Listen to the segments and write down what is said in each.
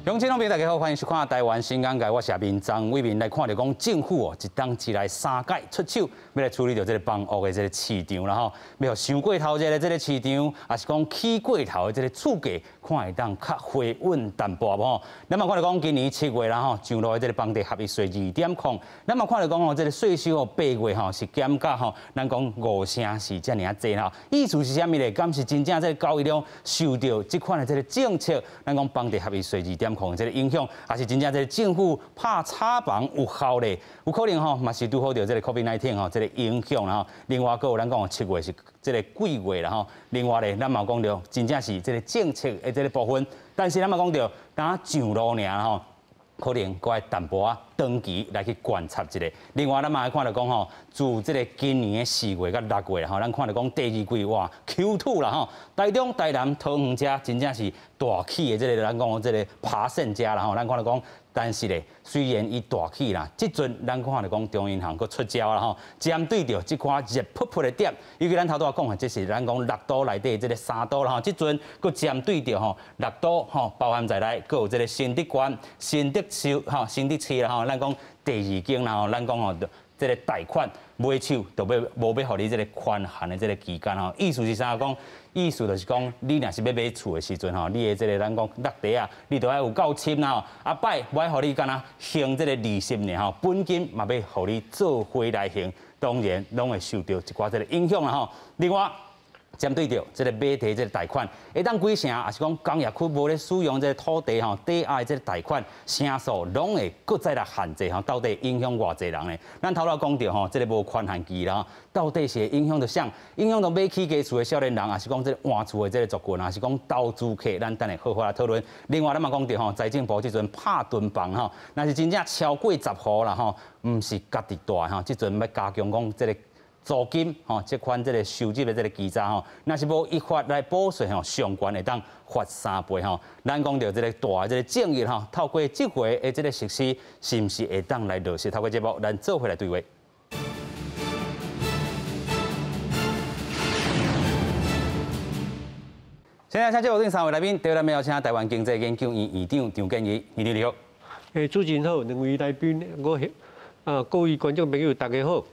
乡親朋友大家好，歡迎收看《台灣新眼界》，我是阿明張偉民來看著講政府哦，一冬之內三擺出手，欲來處理著這个房屋的這个市場啦吼，欲予傷過頭熱的這个市場，抑是講起過頭的這个厝價，看會當較回穩淡薄無吼。咱嘛看著講今年7月啦吼，上路的這个房地合一稅2.0，咱嘛看著講吼，這个稅收哦8月吼是減甲吼，咱講五成是遮爾仔濟吼。意思是啥物咧？敢是真正這个交易量受著這款的這个政策，咱講房地合一稅2.0這个影響，抑是真正這个政府拍炒房有效咧？有可能吼，嘛是拄好著這个 COVID-19 吼，這个影響啦吼。另外，閣有咱講7月是這个鬼月啦吼。另外咧，咱嘛講著真正是這个政策的這个部分，但是咱嘛講著，敢上路爾吼，可能閣愛淡薄仔長期來去觀察一下。另外，咱嘛愛看著講吼，自這个今年的4月佮6月吼，咱看著講第二季哇，Q2 啦吼，台中、台南、桃園遮真正是大起的這个咱講這个爬升遮啦吼，咱看著講，但是咧，雖然伊大起啦，這陣咱看著講中央銀行閣出招啦吼，針對著這款熱撲撲的點，尤其咱頭拄仔講的，這是咱講六都內底這个三都啦吼，這陣閣針對著吼六都吼包含在內，閣有這个新竹縣、新竹市吼、新竹市啦吼，咱講第二間啦吼，咱講吼這个貸款買手就欲無欲予你這个寬限的這个期間吼，意思是啥講？意思就是講，你若是欲買厝的時陣吼，你的這个咱講落地啊，你著愛有夠深啦吼。啊擺無愛予你敢若還這个利息爾吼，本金嘛欲予你做伙來還，當然攏會受著一寡這个影響啦吼。另外，針對著這个買地這个貸款，會當幾成，抑是講工業區無咧使用這个土地吼，抵押的這个貸款成數攏會閣再來限制吼，到底影響偌濟人呢？咱頭拄講著吼，這个無寬限期啦，到底是會影響著啥？影響著買起家厝的少年人，抑是講這个換厝的這个族群，抑是講投資客？咱等下好好來討論。另外，咱嘛講著吼，財政部這陣拍囤房吼，若是真正超過十戶啦吼，毋是家己住吼，這陣欲加強講這个租金吼，這款這个收入的這个機制吼，若是無依法來補稅吼，上懸會當罰3倍吼。咱講著這个大的這个正義吼，透過這回的這个實施，是毋是會當來落實？透過節目，咱做伙來對話。現在請節目頂三位來賓，第一位咱邀請台灣經濟研究院院長張建義，院長你好。主持人好，兩位來賓，我啊各位觀眾朋友大家好。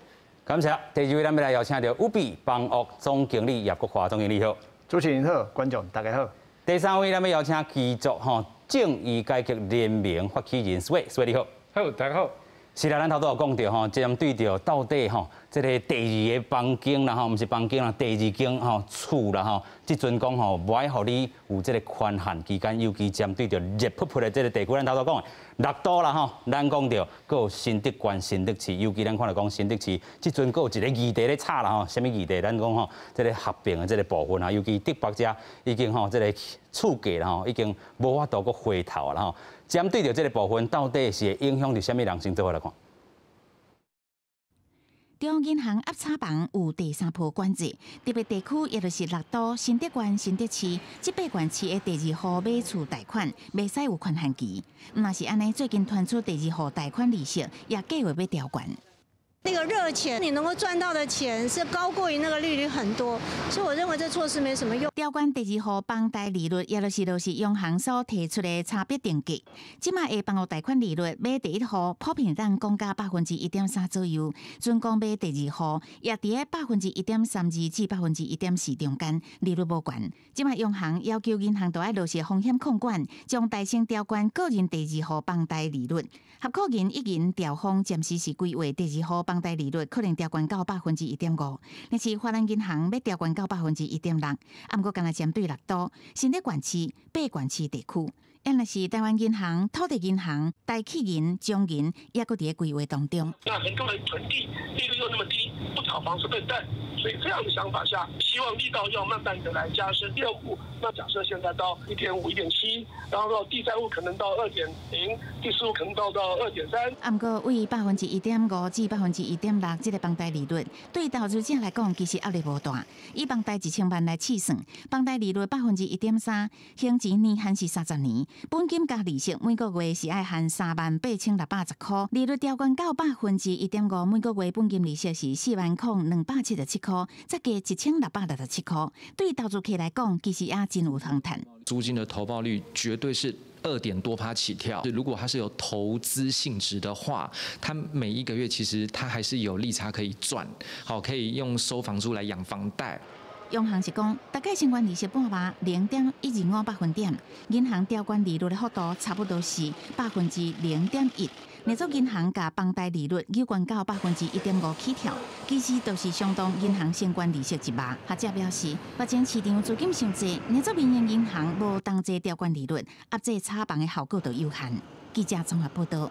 感謝。第二位，咱欲來邀請著 UBI 房屋總經理葉國華總經理好。主持人好，觀眾大家好。第三位，咱欲邀請基族吼正義改革聯盟發起人蘇偉，蘇偉你好。好，大家好。是啦，咱頭拄有講著吼，針對著到底吼，這个第二个房間啦吼，毋是房間啦，第二間吼厝啦吼，這陣講吼，無愛予你有這个寬限期間，尤其針對著熱撲撲的這个地區，咱頭拄講的六都啦吼，咱講著閣有新竹縣、新竹市，尤其咱看著講新竹市，這陣閣有一个議題咧炒啦吼，啥物議題？咱講吼，這个合併的這个部分啊，尤其竹北遮已經吼，這个厝價啦吼，已經無法度閣回頭啦吼。針對著這个部分，到底是會影響著啥物人？先做伙來看。中央銀行壓炒房有第三波管制，特別地區，也就是六都、新竹縣、新竹市，這八縣市的第二戶買厝貸款，袂使有寬限期。毋若是按呢，最近傳出第二戶貸款利息也計劃欲調懸。那個熱錢，你能夠賺到的錢是高過於那個利率很多，所以我認為這措施沒什麼用。調懸第二戶房貸利率，也就是就是央行所提出的差別定價。這馬的房屋貸款利率，買第一戶普遍當降價1.3%左右，準講買第二戶也佇咧1.32%至1.4%中間，利率無懸。這馬央行要求銀行都愛落實風險控管，將代先調懸個人第二戶房貸利率。合庫銀已經調峰，暫時是規劃第二戶房貸利率可能調懸到1.5%，但是花蓮銀行欲調懸到1.6%，啊，毋過干焦針對六都、新竹縣市、八縣市地區，抑若是台灣銀行、土地銀行、台企銀、中銀，也閣佇咧規劃當中。那很多人囤地，利率又那麼低，不炒房是笨蛋，所以這樣的想法下，希望力道要慢慢的來加深。第二戶，那假設現在到1.5、1.7，然後到第三戶可能到2.0，第四戶可能到2.3。啊，毋過為1.5%至1.6%這个房貸利率，對投資者來講其實壓力無大。以房貸1000萬來試算，房貸利率1.3%，還錢年限是30年，本金加利息每個月是愛還38,610塊。利率調懸到1.5%，每個月本金利息是40,277塊，再加1667塊。對投資客來講，其實也真有通趁。租金的投報率絕對是2點多趴起跳。如果它是有投資性質的話，它每一個月其實它還是有利差可以賺，好，可以用收房租來養房貸。央行是講，逐屆相關利息半碼0.125百分點，銀行調懸利率的幅度差不多是0.1%。若做銀行共房貸利率有懸到1.5%起跳，其實就是相當銀行相關利息一碼。學者表示，目前市場資金傷濟，若做民營銀行無同齊調懸利率，壓制炒房的效果就有限。記者綜合報道。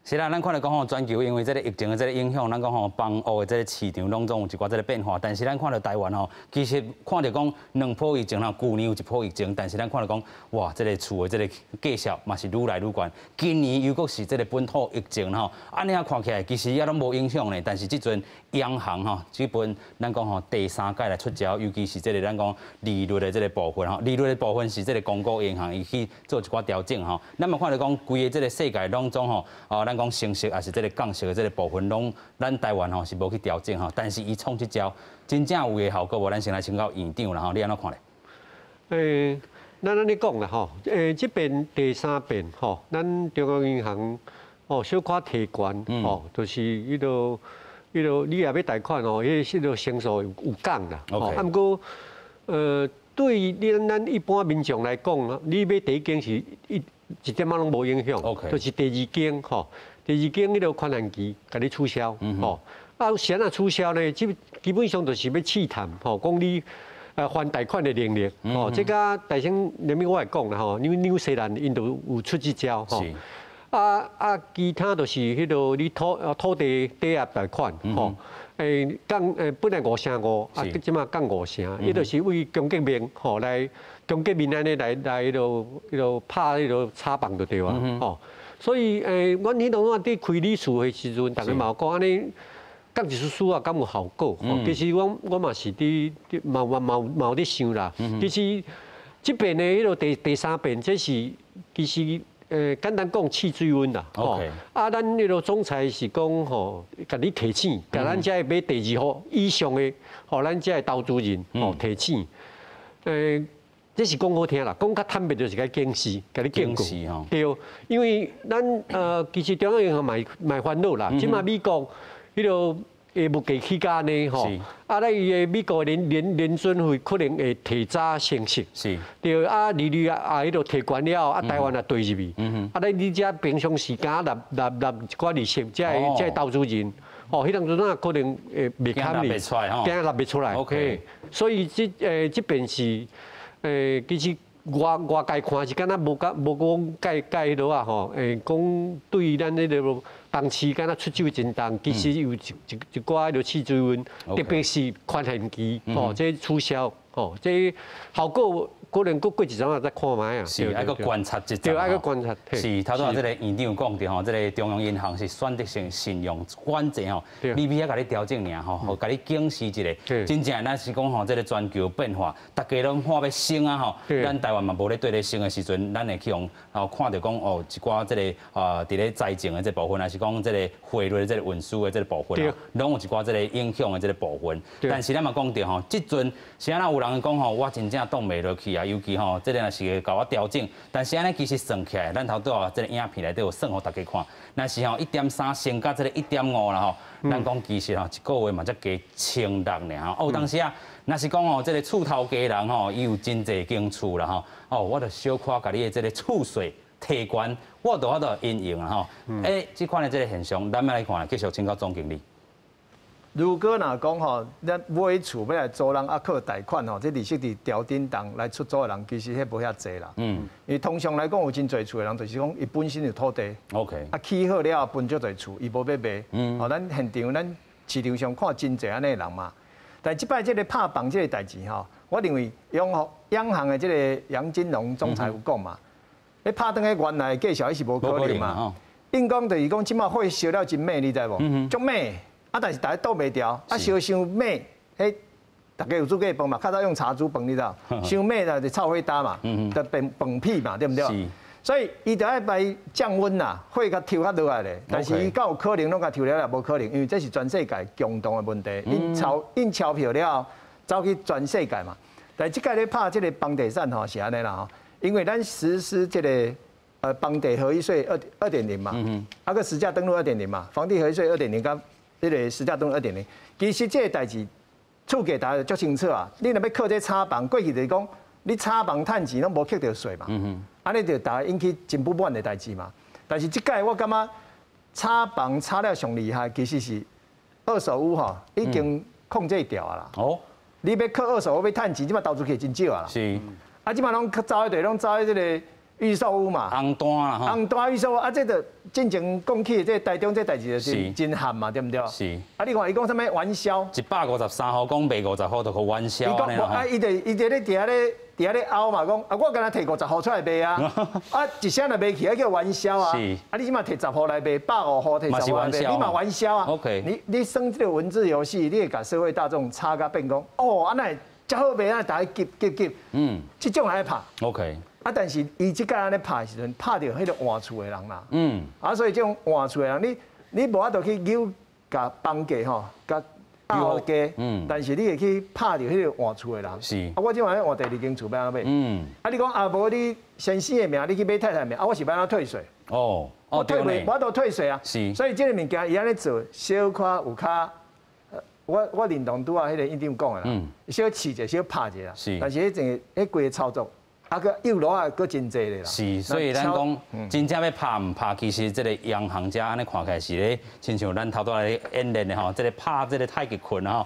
是啦，咱看著講吼，全球因為這个疫情的這个影響，咱講吼，房屋的這个市場攏總有一寡這个變化。但是咱看著台灣吼，其實看著講兩波疫情啦，舊年有一波疫情，但是咱看著講，哇，這个厝的這个價數嘛是愈來愈懸。今年又閣是這个本土疫情吼，按呢看起來其實也攏無影響呢。但是這陣央行吼，這陣咱講吼第三擺來出招，尤其是這个咱講利率的這个部分吼，利率的部分是這个公股銀行伊去做一寡調整吼。咱嘛看著講，規个這个世界攏總吼，啊，咱講升息抑是這个降息的這个部分，攏咱台灣吼是無去調整吼，但是伊創這招，真正有的效果無？咱先來請教院長啦吼，你按怎看咧？咱按呢講啦吼，這遍第三遍吼，咱中央銀行哦小可提懸吼，就是彼個你若欲貸款哦，彼個成數有降啦。啊，毋過對咱一般民眾來講，你買第一間是一點仔攏無影響，就是第二間吼，第二間彼個寬限期共你取消吼，啊是按怎取消呢？基本上就是欲試探吼，講你還貸款的能力吼，這個大先連面我會講啦吼，因為紐西蘭𪜶都有出這招吼，啊其他就是彼個你土地抵押貸款吼，降本來5.5成，啊這馬降5成，伊就是為供給面吼來。供給面按呢來彼個拍彼個炒房就對啊，吼，所以阮彼當陣佇開理事的時陣，逐家嘛有講按呢降一絲絲啊，敢有效果？其實我嘛是佇嘛嘛嘛嘛有佇想啦。其實這遍的彼個第三遍，這是其實簡單講試水溫啦。吼，啊，咱彼個總裁是講吼，共你提醒，共咱這買第二戶以上的，吼，咱這投資人吼提醒，這是講好聽啦，講較坦白就是共警示，共你警告。對，因為咱其實中央銀行嘛會煩惱啦。這馬美國彼個物價起價呢吼，啊，咱伊的美國聯準會可能會提早升息。對啊，利率啊，彼個提懸了，啊，台灣也綴入去。啊，咱你這平常時間納納納一寡利息，這個投資人，哦，彼當陣啊可能會袂堪哩，驚納袂出來。 OK。所以這遍是。其實外界看是敢若無甲無講蓋蓋彼落啊吼，講對咱彼個房市敢若出手真重，其實有一寡彼個試水溫，特別是寬限期吼，這取消吼，這效果可能閣過一陣仔再看覓啊。是愛閣觀察一陣。對，愛閣觀察。是，頭拄仔這个院長講著吼，這个中央銀行是選擇性信用管制吼，微微仔共你調整爾吼，共你警示一下。真正咱是講吼，這个全球變化，逐家攏看欲升啊吼，咱台灣嘛無咧綴咧升的時陣，咱會去予哦看著講哦一寡這个啊，佇咧財政的這部分，還是講這個匯率的這個運輸的這個部分，攏有一寡這个影響的這個部分。但是咱嘛講著吼，這陣是按怎有人講吼，我真正擋袂落去啊，尤其吼，這个若是會共我調整，但是按呢其實算起來，咱頭拄仔這个影片內底有算予大家看，若是吼1.3升到這个1.5啦吼，咱講其實吼一個月嘛才加1600爾吼。哦，有當時啊，若是講吼，這个厝頭家人吼，伊有真濟間厝啦吼，哦，我就小可共你的這个厝稅提懸，我就法度因應啦吼。這款的這个現象，咱欲來看，繼續請教總經理。如果若講吼，咱買厝欲來租人啊，靠貸款吼，這利息佇調振動來出租的人，其實彼無遐濟啦。因為通常來講，有真濟厝的人，就是講伊本身有土地。 啊，起好了後分足濟厝，伊無欲賣。吼，咱現場咱市場上看真濟按呢的人嘛。但這擺這个拍房這个代誌吼，我認為央行的這个楊金龍總裁有講嘛，你拍轉去原來的價數，彼是無可能嘛。應講就是講，這馬火燒了真猛，你知無？足猛。啊！但是逐家擋袂牢，啊，燒傷猛，彼逐家有煮過飯嘛？較早用茶煮飯，你知道？傷猛啦，就臭火焦嘛，就變飯屁嘛，對毋對？所以伊就愛來降溫啦，火共抽較落來咧。但是伊敢有可能攏共抽了也無可能，因為這是全世界共同的問題。印鈔票了後，走去全世界嘛。但這擺咧拍這个房地產吼是按呢啦吼，因為咱實施這個房地合一稅2.0嘛，啊閣實價登錄二點零嘛，房地合一稅二點零佮這個實價登錄二點零，其實這個代誌厝價大家足清楚啊。你若欲課這炒房，過去就是講你炒房趁錢攏無扣著稅嘛，按呢就大家引起真不滿的代誌嘛。但是這擺我感覺炒房炒了上厲害，其實是二手屋吼已經控制掉啊啦。哦，你欲課二手屋欲趁錢，這擺投資客真少啊啦。是。啊，這擺攏走去攏走去這個預售屋嘛，紅單啦吼。紅單預售屋啊，這就進前講起這台中這代誌就是真譀嘛，對毋對？是。啊，你看伊講啥物玩銷？153戶講賣50戶就予玩銷。伊講啊，伊就伊就咧佇遐咧佇遐咧拗嘛，講啊，我敢若提50戶出來賣啊，啊，一聲若賣去，啊叫玩銷啊。是。啊，你這擺提10戶來賣，150戶提10戶來賣，你嘛玩銷啊。 OK。你耍這個文字遊戲，你會共社會大眾炒甲變講，哦，按呢遮好賣啊，大家急急急。這種來拍。 OK。啊！但是伊這擺按呢拍的時陣，拍著彼個換厝的人啦。啊，所以這種換厝的人，你無法度去扭共房價吼，共壓低。但是你會去拍著彼個換厝的人。是。啊，我這擺換第二間厝欲按怎買？啊，你講啊，無你先生的名，你去買太太的名，啊，我是欲按怎退稅？哦。我退袂，無法度退稅啊。是。所以這個物件伊按呢做，小可有較，我認同拄仔彼個院長講的啦。小試者，小拍者啦。是。但是彼整個彼規個操作。啊，閣幼路啊，閣真濟咧啦。是，所以咱講真正欲拍毋拍，其實這個央行遮按呢看起來是咧，親像咱頭拄仔咧演練的吼，這個拍這個太極拳吼，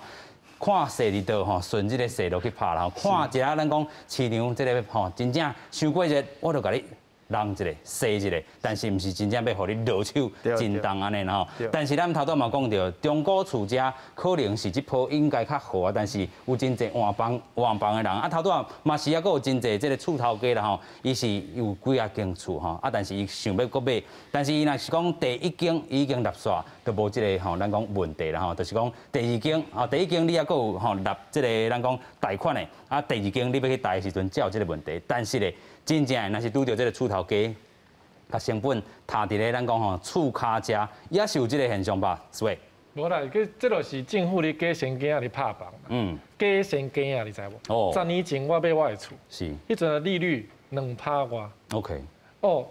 看勢佇佗吼，順這個勢落去拍啦吼，看一下咱講市場這個吼，真正傷過熱，我就共你讓一下，踅一下，但是毋是真正欲予你落手真重按呢吼。但是咱頭拄嘛講著，中古厝遮可能是這波應該較好啊，但是有真濟換房換房的人啊，頭拄仔嘛是抑閣有真濟這個厝頭家啦吼，伊是有幾仔間厝吼，啊，但是伊想欲閣買，但是伊若是講第一間已經納煞，就無這個吼，咱講問題啦吼，就是講第二間啊，第一間你抑閣有吼納這個咱講貸款的，啊，第二間你欲去貸的時陣才有這個問題，但是咧，真正的若是拄著這個厝頭家，共成本攤佇咧咱講吼厝跤遮，也是有這個現象吧？是袂？無啦，這就是政府咧假神經仔咧拍房。假神經仔，你知無？哦。10年前我買我的厝。彼陣的利率2%外。 OK。哦，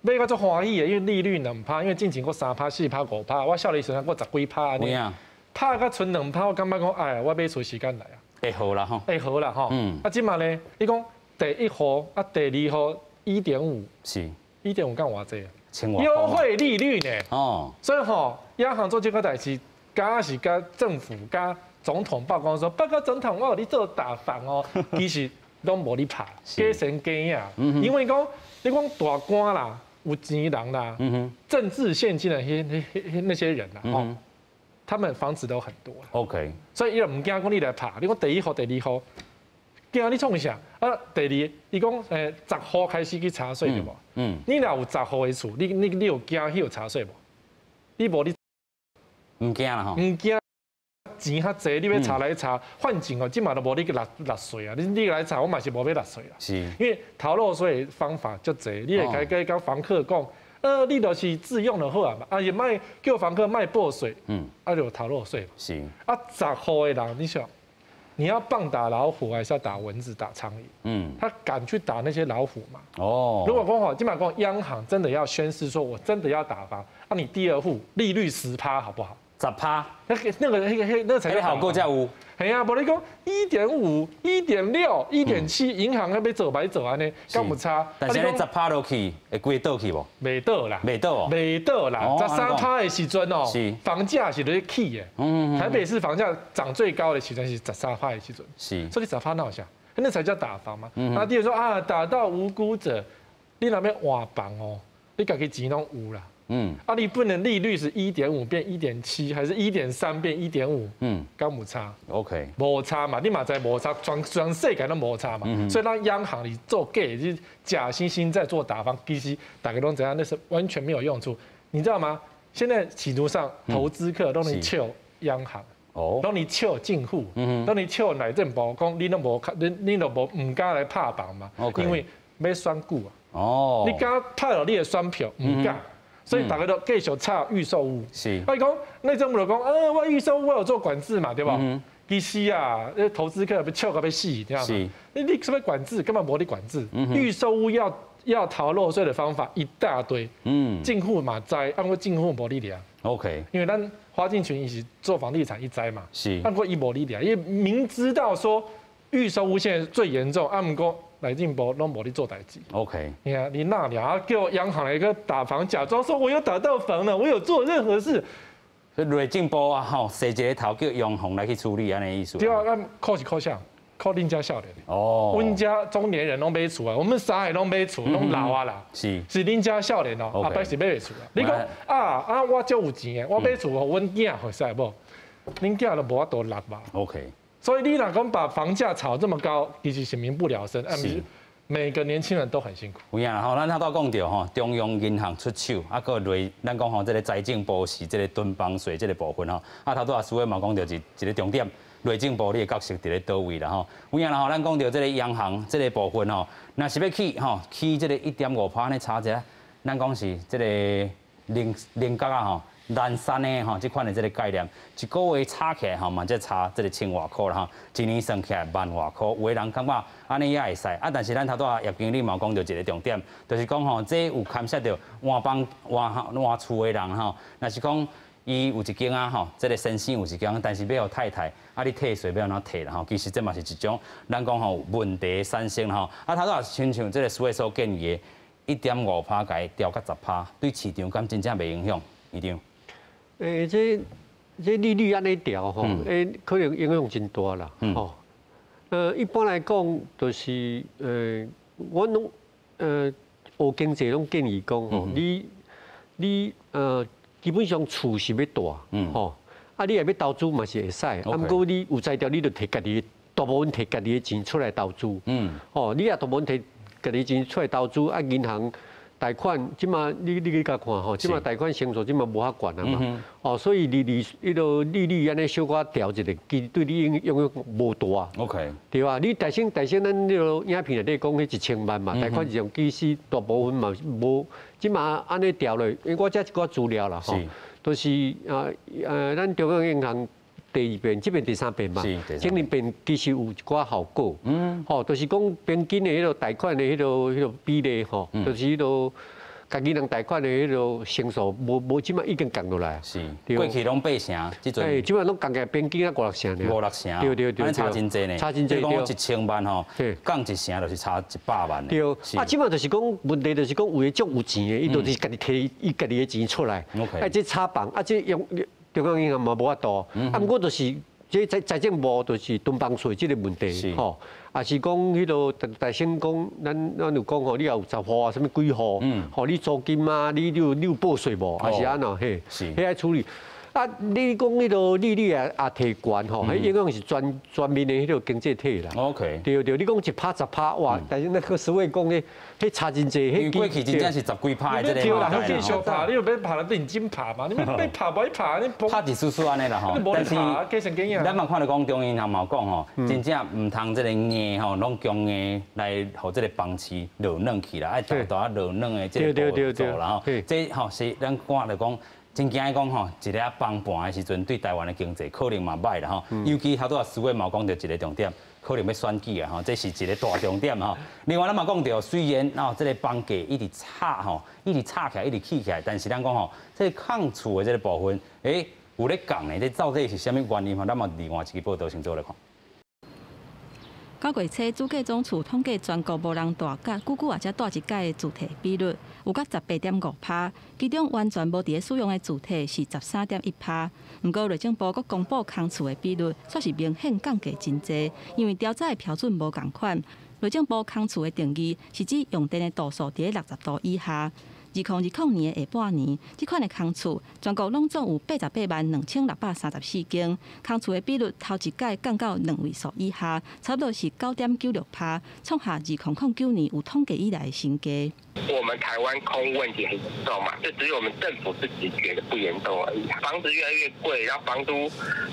買甲足歡喜的，因為利率兩趴，因為進前閣3%、4%、5%，我少年時陣閣十幾趴按呢。拍甲賰2%，我感覺講，哎，我買厝時間來啊。會好啦吼。會好啦吼。啊，這擺咧，你講第一戶啊，第二戶1.5。是。1.5敢偌濟？千外。優惠利率呢？哦。所以吼，央行做這個代誌，敢是佮政府、佮總統報告說，報告總統，我有咧做打房哦，其實攏無咧拍，假神假影。因為講你講大官啦，有錢人啦，政治獻金的那些人啦，吼，他們房子都很多。 OK。所以伊就毋驚講你來拍，你講第一戶、第二戶，驚你創啥？啊，第二，伊講10戶開始去查稅對無？你若有10戶的厝，你有驚去有查稅無？你無你毋驚啦吼？毋驚錢較濟，你欲查來查，反正哦，這馬都無你去納納稅啊！你來查，我嘛是無欲納稅啦。是。因為逃漏稅方法足濟，你會開佮房客講，你就是自用就好啊嘛，啊也莫叫房客莫報稅，啊就逃漏稅。是。啊，10戶的人，你想，你要棒打老虎，還是要打蚊子、打蒼蠅？他敢去打那些老虎嗎？哦。如果講吼，這擺講央行真的要宣示說，我真的要打房，啊，你第二戶利率10%好不好？ 10%，那個才好過才有。係啊，無你講1.5、1.6、1.7，銀行還欲做䆀做按呢，敢有差？但是你10%落去，會規倒去無？袂倒啦，袂倒哦，袂倒啦。13%的時陣哦，房價是咧起的。台北市房價漲最高的時陣是13%的時陣。所以你10%哪有啥？那才叫打房嘛。那第二說啊，打到無辜者，你若欲換房哦，你家己錢攏有啦。啊，你不能利率是1.5變1.7，還是1.3變1.5？敢有差？OK，無差嘛，你嘛知無差，全世界攏無差嘛。所以咱央行裡做假，是假惺惺在做打房，其實大家攏知影，那是完全沒有用處，你知道嗎？現在市場上投資客攏咧笑央行，攏咧笑政府，攏咧笑內政部，講你攏無，你攏無毋敢來拍房嘛？因為欲選舉啊。哦。你敢拍落你的選票，毋敢。所以大家都繼續炒預售屋。我講內政部就講，我預售屋我有做管制嘛，對無？其實啊，那投資客欲笑甲欲死，你知影無？你什麼管制？根本無咧管制。預售屋要逃漏稅的方法一大堆。政府嘛知，啊毋過政府無咧掠。 因為咱花敬群伊是做房地產伊知嘛。啊毋過伊無咧掠，因為明知道說預售屋現在最嚴重，啊毋過內政部攏無咧做代誌。 你看你那掠叫央行來個打房，假裝說我有打到房了，我有做任何事。所以內政部啊，吼，踅一个頭叫央行來去處理，按呢意思。對啊，咱靠是靠啥？靠恁遮少年。阮遮中年人攏買厝啊，我們三个攏買厝，攏老啊啦。是恁遮少年哦，後擺是買袂厝啊。你講啊，我足有錢的，我買厝予阮囝會使無？恁囝都無法度納吧。 所以你若講把房價炒這麼高，其實是民不聊生。每個年輕人都很辛苦。有影啦吼，咱頭拄講著吼，中央銀行出手，啊，閣內咱講吼，這個財政部是這個囤房稅這個部分吼，啊，頭拄仔師傅嘛講著一個重點，內政部你的角色佇咧佗位啦吼。有影啦吼，咱講著這個央行這個部分吼，若是欲起吼，起這個1.5%呢差者，咱講是這個零零角啊吼。南山的吼，這款的這個概念，一個月炒起來吼嘛，才差這個千外箍啦吼，一年算起來萬外箍。有的人感覺按呢也會使，啊，但是咱頭拄仔葉經理嘛講著一個重點，就是講吼，這有牽涉著換房換換厝的人吼，若是講伊有一間啊吼，這個先生有一間，但是欲予太太，啊你退稅欲按怎退啦吼？其實這嘛是一種咱講吼問題產生吼。啊，頭拄仔親像這個師傅所建議的，1.5%共伊調到10%，對市場敢真正袂影響，院長？這利率按呢調吼，可能影響真大啦，吼。一般來講，就是我攏學經濟攏建議講吼，你基本上厝是欲蹛，吼，啊你若欲投資嘛是會使，啊毋過你有才調，你就提家己大部分提家己的錢出來投資，吼，你若大部分提家己錢出來投資，啊銀行貸款，這馬你去共看吼，這馬貸款成數這馬無遐懸啊嘛，哦，所以利彼个利率按呢小可調一下，其實對你影響無大。 對吧？你大先大先，咱彼个影片內底講彼1000萬嘛，貸款上其實大部分嘛無，這馬按呢調落，因為我這一寡資料啦吼，都是啊咱中央銀行第二遍，這遍第三遍嘛，前兩遍其實有一寡效果，吼，就是講平均的彼个貸款的彼个比例吼，就是彼个家己人貸款的彼个成數無無這馬已經降落來。過去攏八成，這陣。欸，這馬攏降起來平均啊五六成爾。五六成。對對對。差真濟呢。差真濟。講1000萬吼，降一成就是差100萬。對。啊，這馬就是講問題，就是講有的足有錢的，伊就是家己提伊家己的錢出來。啊，這炒房啊，這用中央銀行嘛無法度。啊，毋過就是這財政部就是囤房稅這個問題，吼，也是講彼个大先講，咱有講吼，你若有10戶啊，啥物幾戶，吼，你租金啊，你有報稅無？還是按怎嘿？彼愛處理。啊，你講彼个利率也提懸吼，彼影響是全面的彼个經濟體啦。 對對，你講1%10%哇，但是那個師傅講的，彼差真濟。因為過去真正是十幾趴的這個。對啦，彼繼續拍，你欲拍就認真拍嘛，你欲拍無愛拍，你拍一絲絲按呢啦吼。但是咱嘛看著講中央銀行嘛有講吼，真正毋通這個硬吼，攏強硬來予這個房市落軟去啦，愛逐逐仔落軟的這個步驟啦吼。這吼是咱看著講。真驚講吼，一个崩盤的時陣，對台灣的經濟可能嘛歹啦吼。尤其頭拄仔師傅嘛講著一個重點，可能欲選舉啊吼，這是一個大重點吼。另外咱嘛講著，雖然哦這個房價一直炒吼，一直炒起來，一直起起來，但是咱講吼，這個空厝的這個部分，有咧降呢，這到底是啥物原因吼？咱嘛另外一個報道先做來看。9月初，主計總處統計全國無人蹛佮久久也才蹛一擺的住宅比率，有到18.5%，其中完全無佇咧使用的住宅是13.1%。毋過內政部閣公布空厝的比率，卻是明顯降低真濟，因為調查的標準無仝款。內政部空厝的定義是指用電的度數佇咧60度以下。2020年的下半年，這款的空厝全國攏總有88萬2634間，空厝的比率頭一擺降到兩位數以下，差不多是9.96%，創下2009年有統計以來的新低。我們台灣空屋問題很嚴重嘛，就只有我們政府自己覺得不嚴重而已。房子越來越貴，然後房租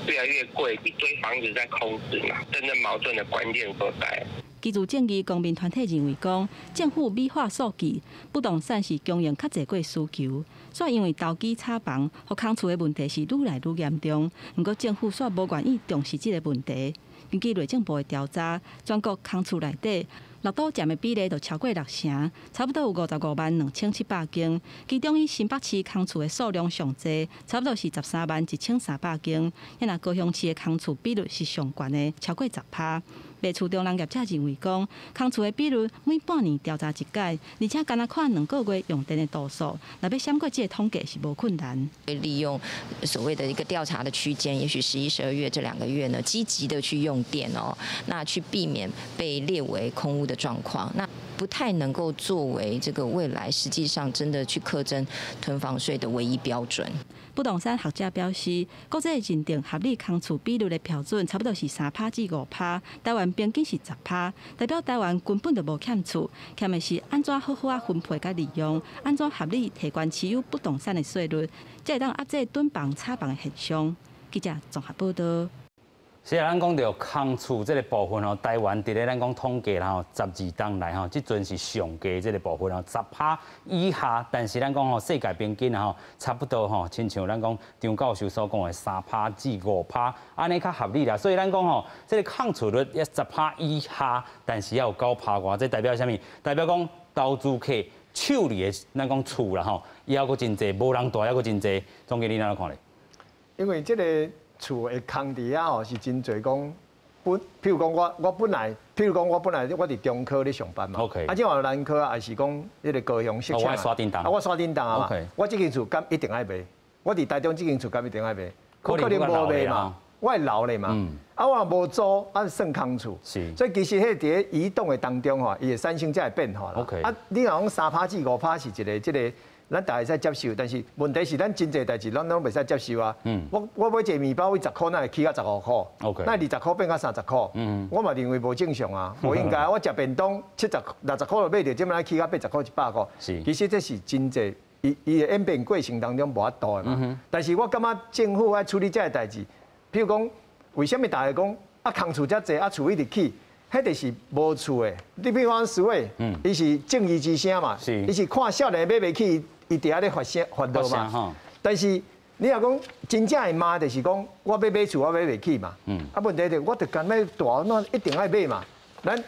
越來越貴，一堆房子在空置嘛，真正矛盾的關鍵所在。居住正義公民團體認為講，政府美化數據，不動產是供應較濟過需求，煞因為投機炒房，予空厝的問題是愈來愈嚴重。毋過政府煞無願意重視這个問題。根據內政部的調查，全國空厝內底六都佔的比例就超過六成，差不多有55萬2700間。其中以新北市空厝的數量上濟，差不多是13萬1300間。若高雄市的空厝比率是上懸的，超過10%。賣厝中人業者認為講，空厝的比率每半年調查一擺，而且干焦看兩個月用電的度數，若欲閃過這个統計是無困難。利用所謂的一個調查的區間，也許11、12月這2個月呢，積極的去用電哦，那去避免被列為空屋的狀況，那不太能夠作為這個未來實際上真的去課徵囤房稅的唯一標準。不動產學者表示，國際認定合理空厝比率的標準，差不多是3趴至5趴，台灣平均是10趴，代表台灣根本就無欠厝，欠的是按怎好好仔分配佮利用，按怎合理提懸持有不動產的稅率，才會當遏制囤房炒房的現象。記者綜合報道。是啊，咱講著空厝這个部分吼，台灣佇咧咱講統計啦吼，12冬來吼，這陣是上低這个部分吼，10趴以下。但是咱講吼，世界平均吼，差不多吼，親像咱講張教授所講的3趴至5趴，按呢較合理啦。所以咱講吼，這个空厝率也十趴以下，但是猶有9趴外，這代表啥物？代表講投資客手裡的咱講厝啦吼，猶閣真濟，無人蹛猶閣真濟。總經理你按怎看咧？因為這个厝會空佇遐吼，是真濟講本，譬如講我本來，譬如講我本來我佇中科咧上班嘛，啊，這嘛南科也是講彼个高雄設廠，啊，我山頂棟啊嘛，我這間厝敢一定愛賣？我佇台中這間厝敢一定愛賣？我可能無賣嘛，我會留咧嘛，啊，我若無租，啊算空厝，所以其實彼佇咧移動的當中吼，伊會產生這个變化啦。啊，你若講3趴至5趴是一个這个。咱大家會使接受，但是問題是咱真濟代誌，咱攏袂使接受啊。我買一个麵包，為十箍，哪會起到15箍？哪會20箍變到30箍？我嘛認為無正常啊，無應該。我食便當70、60箍就買著，這擺起到80箍、100箍。其實這是真濟，伊伊的演變過程當中無法度的嘛。但是我感覺政府愛處理這个代誌，譬如講，為啥物大家講啊空厝遮濟，啊厝一直起？彼就是無厝的。你比如講思偉，伊是正義之聲嘛，伊是看少年買袂起。伊佇遐咧發聲發號嘛，但是你若講真正會罵，就是講我欲買厝，我買袂起嘛。啊，問題就我就干欲蹛，那一定愛買嘛。咱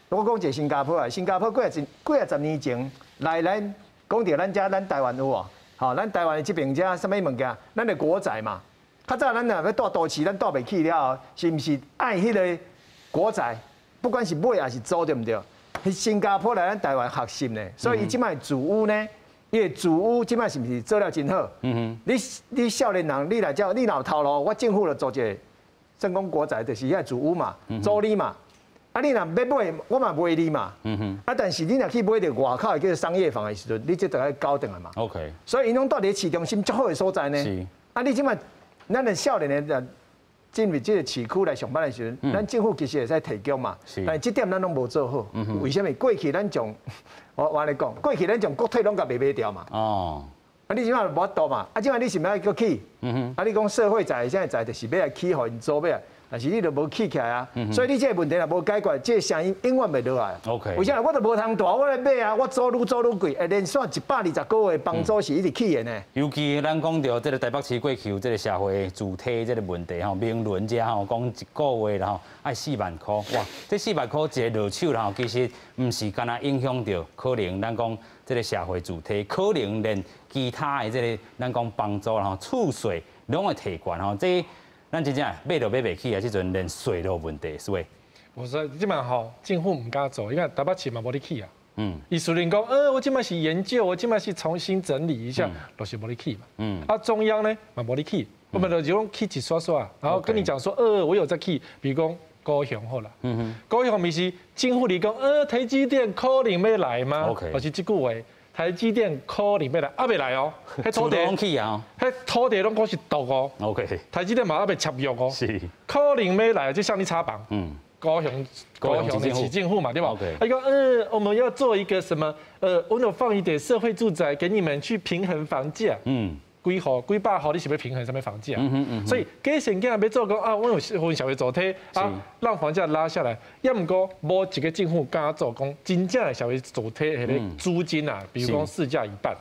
我講一个新加坡啊，新加坡幾啊十年前來咱講著咱遮咱台灣有無？吼，咱台灣的這爿遮啥物物件？咱的國宅嘛。較早咱若欲蹛都市，咱蹛袂起了後，是毋是愛彼个國宅？不管是買抑是租，對毋對？新加坡來咱台灣學習呢，所以伊這擺組屋呢。伊的組屋這擺是毋是做了真好？你少年人，你來遮，你若有頭路，我政府就做一个，算講國宅，就是遐組屋嘛，租你嘛。啊，你若欲買，我嘛賣你嘛。啊，但是你若去買著外口的叫做商業房的時陣，你這就愛交轉來嘛。 所以𪜶攏蹛佇市中心足好的所在呢。啊，你這擺咱的少年的進入這个市區來上班的時陣，咱政府其實會使提供嘛。但是這點咱攏無做好。為啥物？過去咱將我按呢講，過去咱將國泰攏共賣賣掉嘛。啊，你這擺無法度嘛？啊，這擺你是欲愛閣起？啊，你講社會宅，現在宅就是欲來起，予𪜶租欲來，但是你就無起起來啊。所以你這个問題若無解決，這个聲音永遠袂落來。 為啥？我就無通蹛，我來買啊！我租愈租愈貴，連續120個月房租是一直起的呢。尤其咱講著這个台北市過去有這个社會住宅這个問題吼，明倫遮吼講一個月吼愛4萬箍，哇！這四萬箍一个落手吼，其實毋是干焦影響著可能咱講這个社會住宅，可能連其他的這个咱講房租吼、厝稅攏會提懸吼，這咱真正買都買袂起啊！這陣連稅都有問題，是袂？我說這擺吼，政府毋敢做，因為台北市嘛無咧起啊。伊雖然講，我這擺是研究，我這擺是重新整理一下，就是無咧起嘛。啊，中央呢嘛無咧起，我們就講起一刷刷，然後跟你講說，我有在起，比如講高雄好啦。高雄毋是政府裡講，台積電可能欲來嗎？ 就是這句話。台積電可能欲來，猶未來哦。彼土地起啊，彼土地攏閣是毒哦。 台積電嘛猶未簽約哦。可能欲來就向你炒房。高雄的市政府嘛，對吧？他講，我們要做一個什麼？我有放一點社會住宅給你們去平衡房價。幾戶幾百戶，你是欲平衡啥物房價？所以假善囝欲做講啊，阮有分社會住宅啊，讓房價拉下來。抑毋過無一個政府敢做講真正的社會住宅彼个租金啊，比如講市價一半。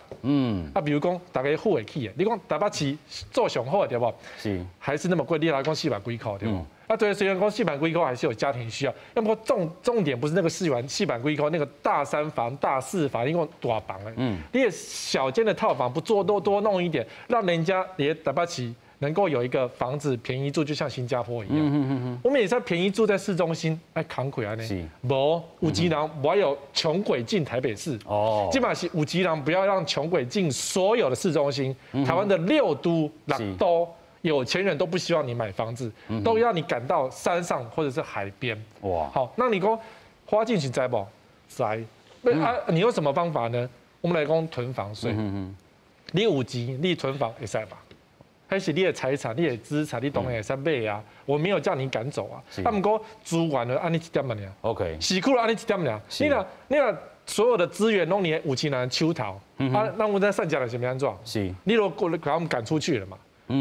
啊，比如講大家付會起的，你講台北市做上好的對無？還是那麼貴，你來講四萬幾箍對無？啊，對，雖然講四萬幾箍還是有家庭需要，抑毋過重點不是那個四萬幾箍那個大三房、大四房，因為大房的，你的小間的套房不做多多弄一點，讓人家連台北市能夠有一個房子便宜住，就像新加坡一樣。我們也在便宜住在市中心，愛扛虧按呢。無有錢人無愛予窮鬼進台北市。哦，基本上是有錢人不要讓窮鬼進所有的市中心。台灣的六都、六都。有錢人都不希望你買房子，都要你趕到山上或者是海邊。哇，好，那你講花進去知無？知。啊，你有什麼方法呢？我們來講囤房稅。你有錢，你囤房會使吧？彼是你的財產，你的資產，你當然會使買啊。我沒有叫你趕走啊。啊毋過資源就按呢一點爾。 市區就按呢一點爾。你若所有的資源攏佇有錢人手頭，啊，那我們在善家的是欲按怎？你如果把我們趕出去了嘛？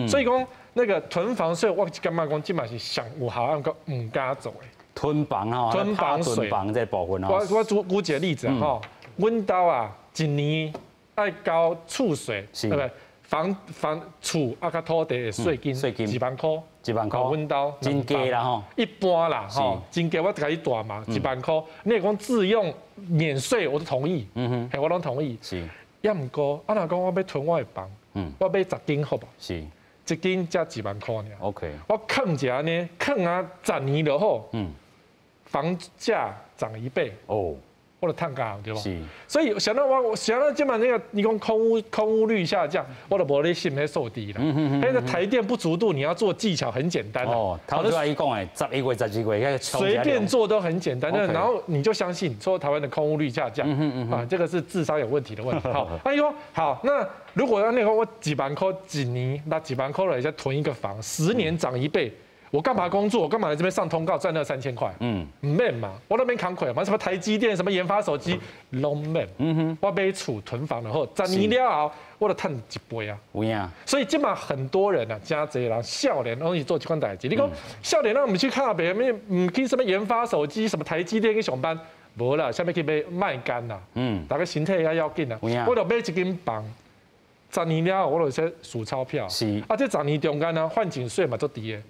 所以講那個囤房稅，我感覺講這嘛是上有效，毋過毋敢做的。囤房吼，囤房稅，囤房這部分吼。我舉一個例子吼，阮兜啊，一年愛交厝稅，對不對？房厝啊，佮土地的稅金，一萬箍， 1萬箍。阮兜真低啦吼，一般啦吼，真低我共你蹛嘛，一萬箍。你若講自用免稅，我都同意，嘿，我攏同意。抑毋過，啊，若講我欲囤我的房，我買10間好無？一間才一萬箍爾。 我囥一下呢，囥啊十年就好。房價漲一倍。我就趁價對無？所以想到我想到這擺那個，你講空屋率下降，我都無咧信彼數字啦。彼個台電不足度，你要做技巧很簡單。哦，頭拄仔伊講的11月、12月，隨便做都很簡單。然後你就相信說台灣的空屋率下降，啊，這個是智商有問題的問題。好，那你說好，那如果要那個我幾萬塊一年，那幾萬塊來再囤一個房，10年漲一倍。我幹嘛工作？我幹嘛來這邊上通告賺那3000塊？毋免嘛，我都免工課嘛。什麼台積電，什麼研發手機，攏免。我買厝囤房然後10年了後，我就趁一倍啊。有影。所以這馬很多人啊，誠濟人少年攏是做這款代誌。你講少年，咱毋去敲拼，毋去什麼研發手機，什麼台積電去上班，無啦，啥物去買賣肝啦。大家身體也要緊啊。我就買一間房。十年了後，我就說數鈔票。啊，這十年中間呢，環境稅嘛足低的。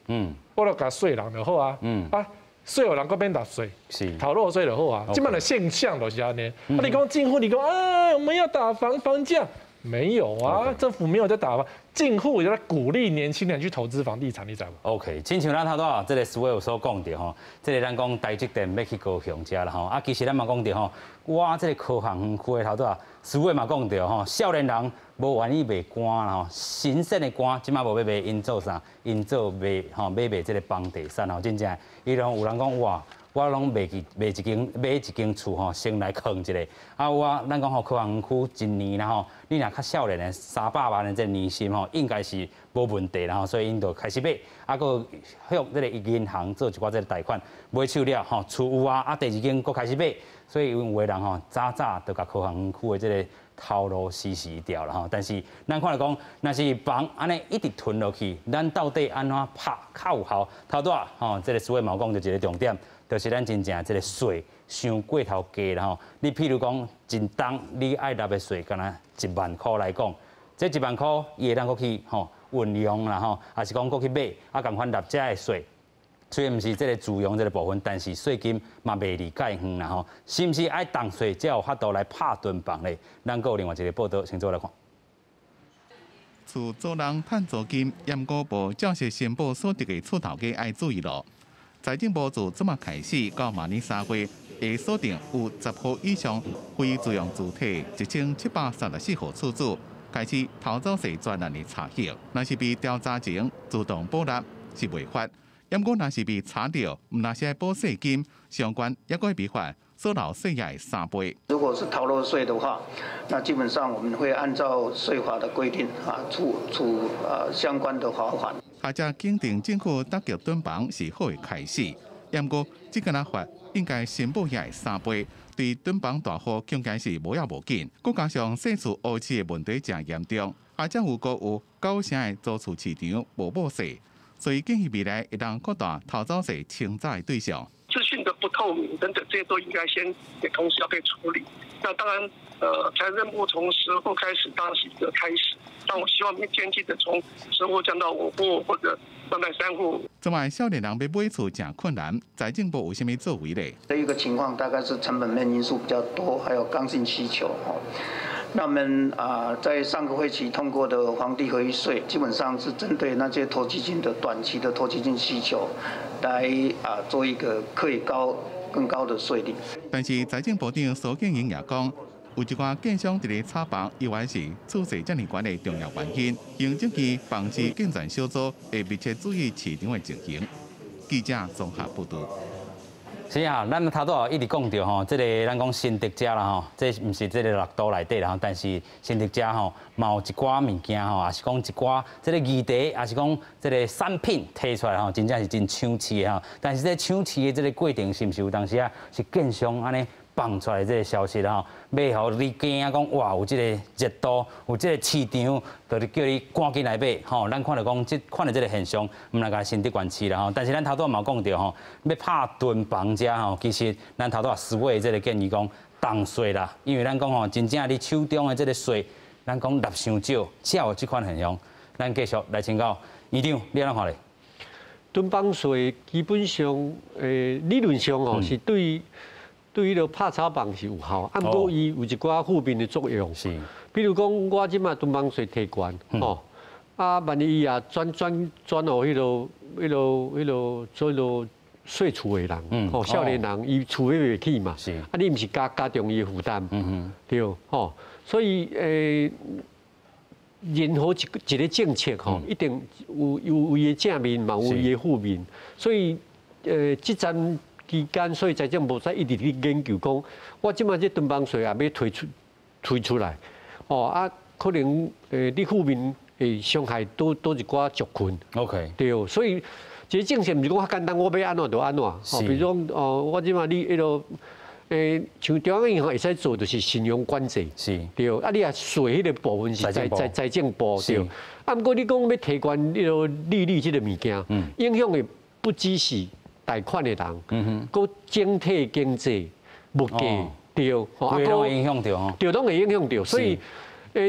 我就共稅人就好啊。啊，稅予人閣免納稅。逃漏稅就好啊。這擺的現象就是按呢。啊，你講政府，你講啊，我們要打房房價，沒有啊，政府沒有在打房，政府有在鼓勵年輕人去投資房地產，你知無？OK，親像咱頭拄仔這個思偉有所講著吼，這個咱講台積電欲去高雄遮啦吼，啊，其實咱嘛講著吼，我這個科學園區的頭拄仔思偉嘛講著吼，少年人無願意賣肝啦吼，神聖的肝，這擺無欲賣，𪜶做啥？𪜶做賣吼，買賣這個房地產吼，真正，伊攏有人講哇，我攏賣去賣一間買一間厝吼，先來囥一下。啊，我咱講吼，科學園區一年啦吼，你若較少年的300萬的這個年薪吼，應該是無問題啦吼，所以𪜶就開始買，啊，閣向這個銀行做一寡這個貸款，買手了吼，厝有啊，啊，第二間閣開始買，所以有的人吼，早早就共科學園區的這個頭路死死掉啦吼。但是咱看來講，若是房按呢一直囤落去，咱到底按怎拍較有效？頭拄仔吼，這個思偉嘛講著一個重點。就是咱真正這個稅傷過頭低啦吼。你譬如講，一冬你愛納的稅，敢若一萬箍來講，這一萬箍伊會當閣去吼運用啦吼，抑是講閣去買，啊仝款納這个稅。雖然毋是這個自用這個部分，但是稅金嘛袂離蓋遠啦吼。是毋是愛重稅才有法度來拍囤房咧？咱閣有另外一個報道，先做來看。厝租人趁租金，毋過無照實申報所得的厝頭家愛注意囉。財政部自這馬開始到明年3月，會鎖定有10戶以上非住用主體1734戶厝主，開始逃漏稅專案的查核。若是被調查前自動報納是違法，毋過若是被查著，毋但是愛補稅金，相關猶閣會被罰所漏稅額的3倍。如果是逃漏稅的話，那基本上我們會按照稅法的規定啊，處相關的罰款。學者肯定政府打擊囤房是好的開始，毋過這個法應該申報遐的3倍，對囤房大戶恐驚是無要無緊。閣加上細厝烏市的問題誠嚴重，而且有閣有9成的租厝市場無報稅，所以建議未來會當擴大偷走稅清查的對象。資訊的不透明等等，這些都應該先也同時要被處理。那當然，財政部從10戶開始，當然是一個開始。但我希望漸進的從10戶降到5戶或者慢慢3戶。此外，少年人欲買厝誠困難，財政部有啥物作為咧？這一個情況大概是成本面因素比較多，還有剛性需求。那我們在上個會期通過的房地合一稅，基本上是針對那些投機性的短期的投機性需求，來做一個可以高更高的稅率。但是財政部長蘇建榮也講，有一寡建商佇咧炒房，猶原是厝稅遮爾懸的重要原因。行政院房市健全小組會密切注意市場的情形。記者綜合報導。是啊，咱頭拄仔一直講著吼，這个咱講新竹遮啦吼，這毋是這个六都內底啦吼，但是新竹遮吼，嘛有一寡物件吼，也是講一寡這个議題，也是講這个產品提出來吼，真正是真搶市的吼。但是這搶市的這个過程，是毋是有當時啊是建商按呢放出來這个消息吼，欲予你驚講哇，有這个熱度，有這个市場，就是叫你趕緊來買吼。咱看著講這款的這个現象，毋但干焦新竹縣市啦吼，但是咱頭拄仔嘛有講著吼，欲拍囤房遮吼，其實咱頭拄仔思偉這个建議講重稅啦，因為咱講吼，真正你手中的這个稅，咱講納傷少，才有這款現象。咱繼續來請教院長，你按怎看咧？囤房稅基本上，理論上吼是對。對彼个拍炒房是有效，啊，毋過伊有一寡負面的作用。比如講，我這馬囤房稅提懸，吼，啊，萬一伊也轉轉轉予彼个做彼个細厝的人，吼，少年人伊厝買袂起嘛，啊，你毋是加重伊的負擔，對，吼，所以任何一個政策吼，一定有伊的正面，嘛有伊的負面，所以這陣期間，所以財政部才一直去研究講，我這馬這囤房稅也欲推出來，哦啊，可能你負面會傷害佗一寡族群。 對，所以這個政策毋是講較簡單，我欲按怎就按怎。哦，比如講哦，我這馬你彼个像中央銀行會使做就是信用管制。對，啊，你若稅彼个部分是財政部對。啊，毋過你講欲提懸彼个利率這个物件，影響的不只是貸款的人，閣整體經濟、物價，對，啊，攏會影響著吼，對，攏會影響著，所以，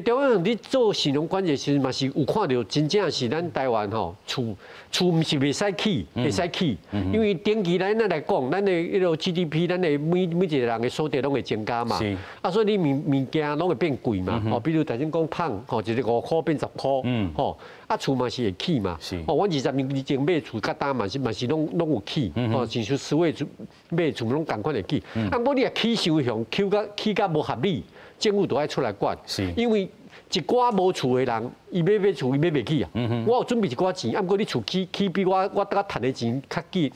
中央佇做信用管制時，嘛是有看著，真正是咱台灣吼厝厝毋是袂使起，會使起，因為長期咱來講，咱的彼个 GDP，咱的每一個人的所得攏會增加嘛，啊，所以你物件攏會變貴嘛，吼，比如頭先講麭，吼，一个5箍變10箍，吼，啊，厝嘛是會起嘛，哦，阮20年前買厝，佮今嘛是攏有起，吼，親像思偉買厝攏仝款會起，啊，毋過你若起傷雄，起甲無合理。政府都愛出來管，因為一寡無厝的人，伊欲買厝，伊買袂起啊。我有準備一寡錢，啊，毋過你厝起起比我閣趁的錢較緊，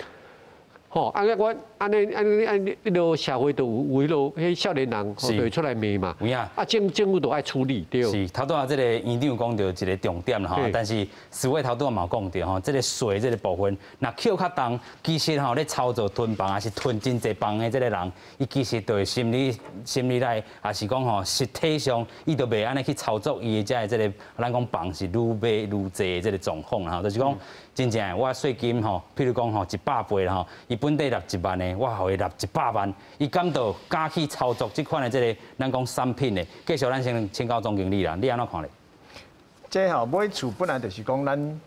吼，按呢我按呢按呢按呢，彼个社會就有彼个彼少年人就會出來罵嘛。有影啊，政府都愛處理對。是，頭拄仔這个院長講著一个重點啦吼，但是思偉頭拄仔嘛有講著吼，這个稅這个部分，若扣較重，其實吼咧操作囤房，抑是囤真濟房的這个人，伊其實就會心理內，抑是講吼實體上，伊就袂按呢去操作伊的遮的這个，咱講房是愈買愈濟的這个狀況啦吼，就是講真正的我稅金吼，譬如講吼100倍啦吼，伊本底納1萬的，我予伊納100萬，伊敢就敢去操作這款的這个咱講產品的？繼續咱先請教總經理啦，你按怎看咧？這吼買厝本來就是講咱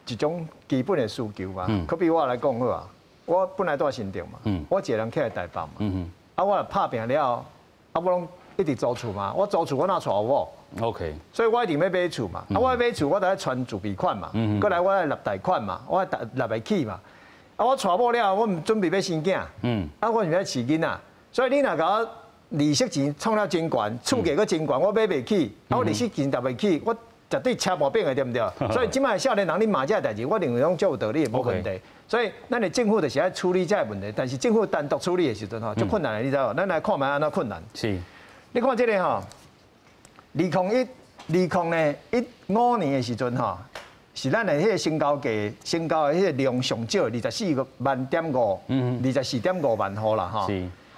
一種基本的需求嘛。可比我來講好啊，我本來住新竹嘛，我一個人起來台北嘛，啊我若拍拚了後，啊我攏一直租厝嘛，我租厝我哪娶某？ 所以我一定欲買厝嘛。啊我欲買厝，我就愛存自備款嘛。過來我愛納貸款嘛，我愛納會起嘛。啊我娶某了後，我毋準備欲生囝。啊我是欲飼囡仔，所以你若共我利息錢創了真懸，厝價閣真懸，我買袂起，啊我利息錢納袂起，我絕對車無變的，對毋對？所以這擺少年人咧罵這个代誌，我認為攏足有道理，無問題。所以咱的政府就是愛處理這个問題，但是政府單獨處理的時陣吼，足困難的，你知無？咱來看覓按怎困難。你看這个吼，2015年的時陣吼，是咱的彼个成交价，成交的彼个量上少，24.5万，24.5万户啦，吼。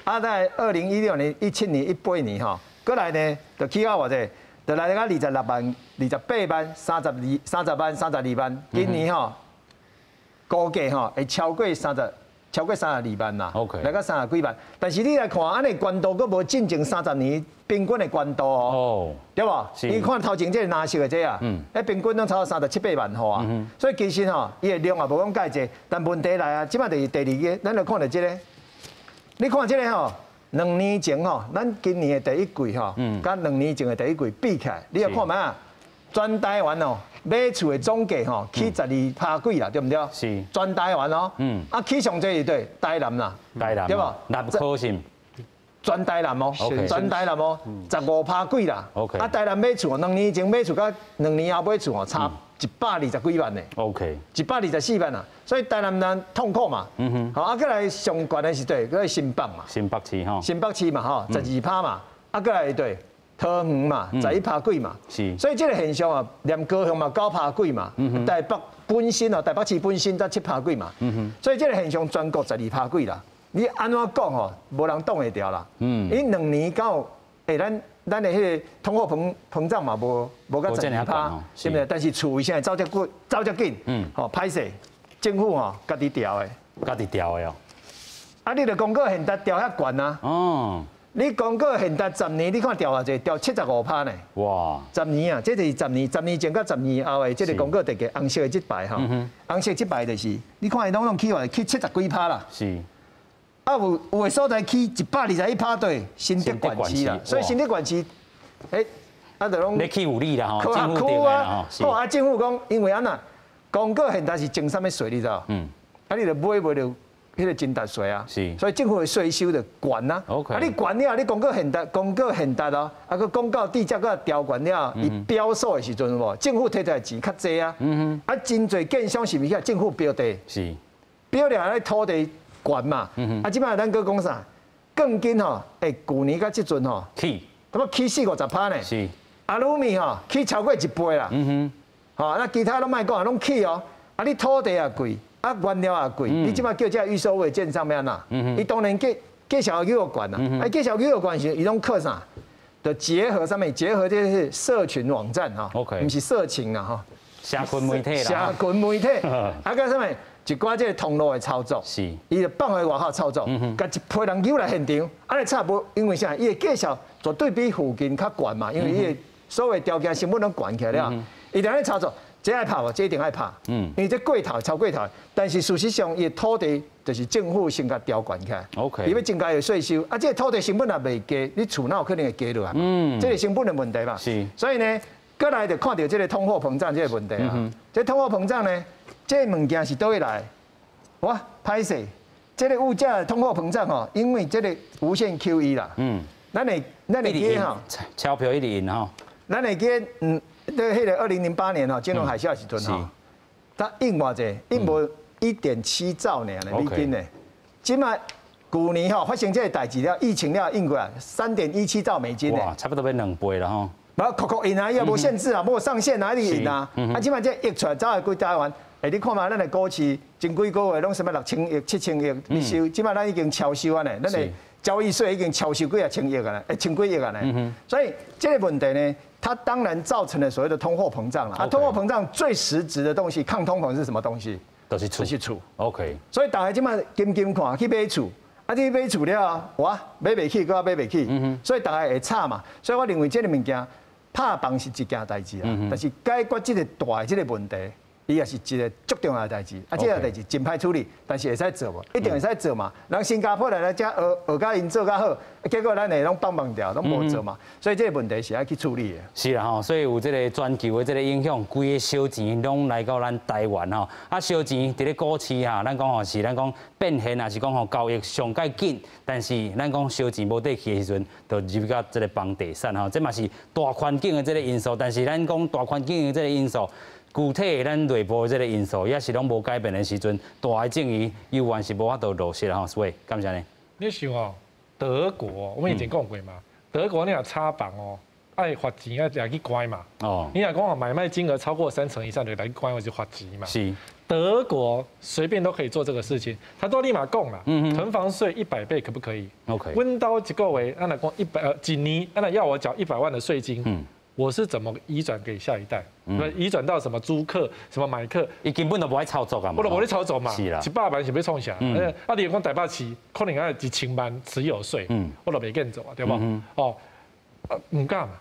啊，在2016年、17年、18年吼，過來呢，就起到偌濟，就來到26萬、28萬、32、30萬、32萬。今年吼，估計吼會超過三十，超過32萬啦，來到30幾萬。但是你來看，按呢懸度閣無進前30年平均的懸度哦，對無？你看頭前這個藍色的這啊，彼平均攏超過37、8萬戶啊。所以其實吼，伊的量也無講蓋濟，但問題來啊，這擺就是第二個，咱來看著這個，你看這個吼，2年前吼，咱今年的第一季吼，佮2年前的第一季比起來，你來看覓啊？全台灣哦，買厝的總價吼起12趴幾啦，對毋對？是。全台灣哦，啊起上濟是佗，台南啦，台南，對無？南科是。全台南哦，全台南哦，15趴幾啦。 啊，台南買厝，2年前買厝佮2年後買厝哦，差120幾萬呢。 124萬啊，所以台南人痛苦嘛。好，啊，過來上懸的是佗，閣新北嘛。新北市吼。新北市嘛吼，12趴嘛，啊，過來是佗，桃園嘛，11趴幾嘛。所以這個現象啊，連高雄嘛9趴幾嘛，台北本身哦，台北市本身才7趴幾嘛。所以這個現象全國12趴幾啦。你按怎講吼，無人擋會牢啦。你2年到，咱的彼個通貨膨脹嘛，無到12趴，是毋是？但是厝為啥會走遮久，走遮緊？吼，歹勢，政府吼家己調的。家己調的哦。啊，你著公告現值調遐懸啊。你公告現值十年，你看調偌濟？調75趴呢。哇！十年啊，這就是十年，十年前佮10年後的這個公告地價，紅色的這排吼，紅色這排就是，你看伊攏攏起偌濟？起70幾趴啦。啊，有的所在起121趴，對，新竹縣市啦，所以新竹縣市，啊，就攏咧起有理啦吼，政府定的啦吼。好啊，政府講，因為按怎，公告現值是徵啥物稅，你知無？啊，你著買袂著彼個增值稅啊。所以政府的稅收就懸啊。啊，你懸了，你公告現值，公告現值哦，啊，閣公告地價閣調懸了，伊標售的時陣有無？政府提出來錢較濟啊。啊，真濟建商是毋是去政府標地？標了咧土地懸嘛。啊，這擺咱閣講啥？鋼筋吼，舊年到這陣吼，起，差不多起四五十趴呢。阿魯米吼，起超過一倍啦。吼，那其他攏莫講，攏起哦。啊，你土地也貴，啊，原料也貴，你這擺叫這預售屋建商欲按怎？伊當然價數會閣懸啊。啊，價數閣懸時，伊攏靠啥？就結合啥物？結合這是社群網站吼，毋是色情啦吼。社群媒體啦。社群媒體，啊，閣啥物？一寡這個通路的操作，伊就放予外口操作，共一批人揪來現場，按呢差無，因為啥？伊的價數絕對比附近較懸嘛，因為伊的所有條件成本攏懸起來了，伊就按呢操作，這愛拍無？這一定愛拍，因為這過頭超過頭，但是事實上，伊的土地就是政府先共調懸起來，伊欲增加伊的稅收，啊，這個土地成本也袂低，你厝哪有可能會加落來？這個成本的問題嘛。所以呢，過來就看著這個通貨膨脹這個問題啊。這通貨膨脹呢？這個物件是佗位來？哇，歹勢，這個物價通貨膨脹吼，因為這個無限 QE 啦。咱會記吼，鈔票一直印吼。咱會記，對，彼個2008年吼，金融海嘯時陣吼，它印偌濟？印無1.7兆爾呢美金呢。這擺舊年吼發生這個代誌了，疫情了，印過來3.17兆美金呢。哇，差不多欲兩倍了吼。無，摳摳印啊，伊也無限制啊，無上限啊，一直印啊。啊，這擺這溢出來走來規台灣。你看覓，咱的股市前幾個月攏啥物6000億、7000億咧收，這擺咱已經超收啊呢，咱的交易稅已經超收幾啊千億啊呢，千幾億啊呢。所以這個問題呢，它當然造成了所謂的通貨膨脹了。啊，通貨膨脹最實質的東西，抗通膨是什麼東西？就是厝。就是厝。 所以大家這擺緊緊看去買厝，啊，你買厝了，哇，買袂起，閣買袂起，所以大家會吵嘛。所以我認為這個物件拍房是一件代誌啦，但是解決這個大的這個問題，伊也是一個足重要的代誌，啊，這個代誌真歹處理，但是會使做無？一定會使做嘛。人新加坡來來遮學學甲𪜶做較好，結果咱的攏放放掉，攏無做嘛。所以這個問題是愛去處理的。是啦吼，所以有這個全球的這個影響，規個燒錢攏來到咱台灣吼。啊，燒錢佇咧股市哈，咱講吼是咱講變現，也是講吼交易上蓋緊，但是咱講燒錢無底去的時陣，就入到這個房地產吼，這嘛是大環境的這個因素。但是咱講大環境的這個因素，具體咱內部的這個因素也是攏無改變的時陣，大的正義猶原是無法度落實吼。所以感謝你。你想哦，德國，我們以前講過嘛，德國那個炒房哦，愛罰錢愛來去關嘛。哦。你若講買賣金額超過3成以上就來去關，或是罰錢嘛。是。德國隨便都可以做這個事情，他都立馬講啦。囤房稅100倍可不可以？OK。阮兜一個月，按來講一百幾年，按來要我繳100萬的稅金。我是怎麼移轉給下一代？移轉到什麼租客、什麼買客？伊根本就無愛操作啊！我都無咧操作嘛。是啦。100萬是欲創啥？啊，你講台北市可能愛1000萬持有稅，我都袂見做啊，對不？哦，毋敢嘛。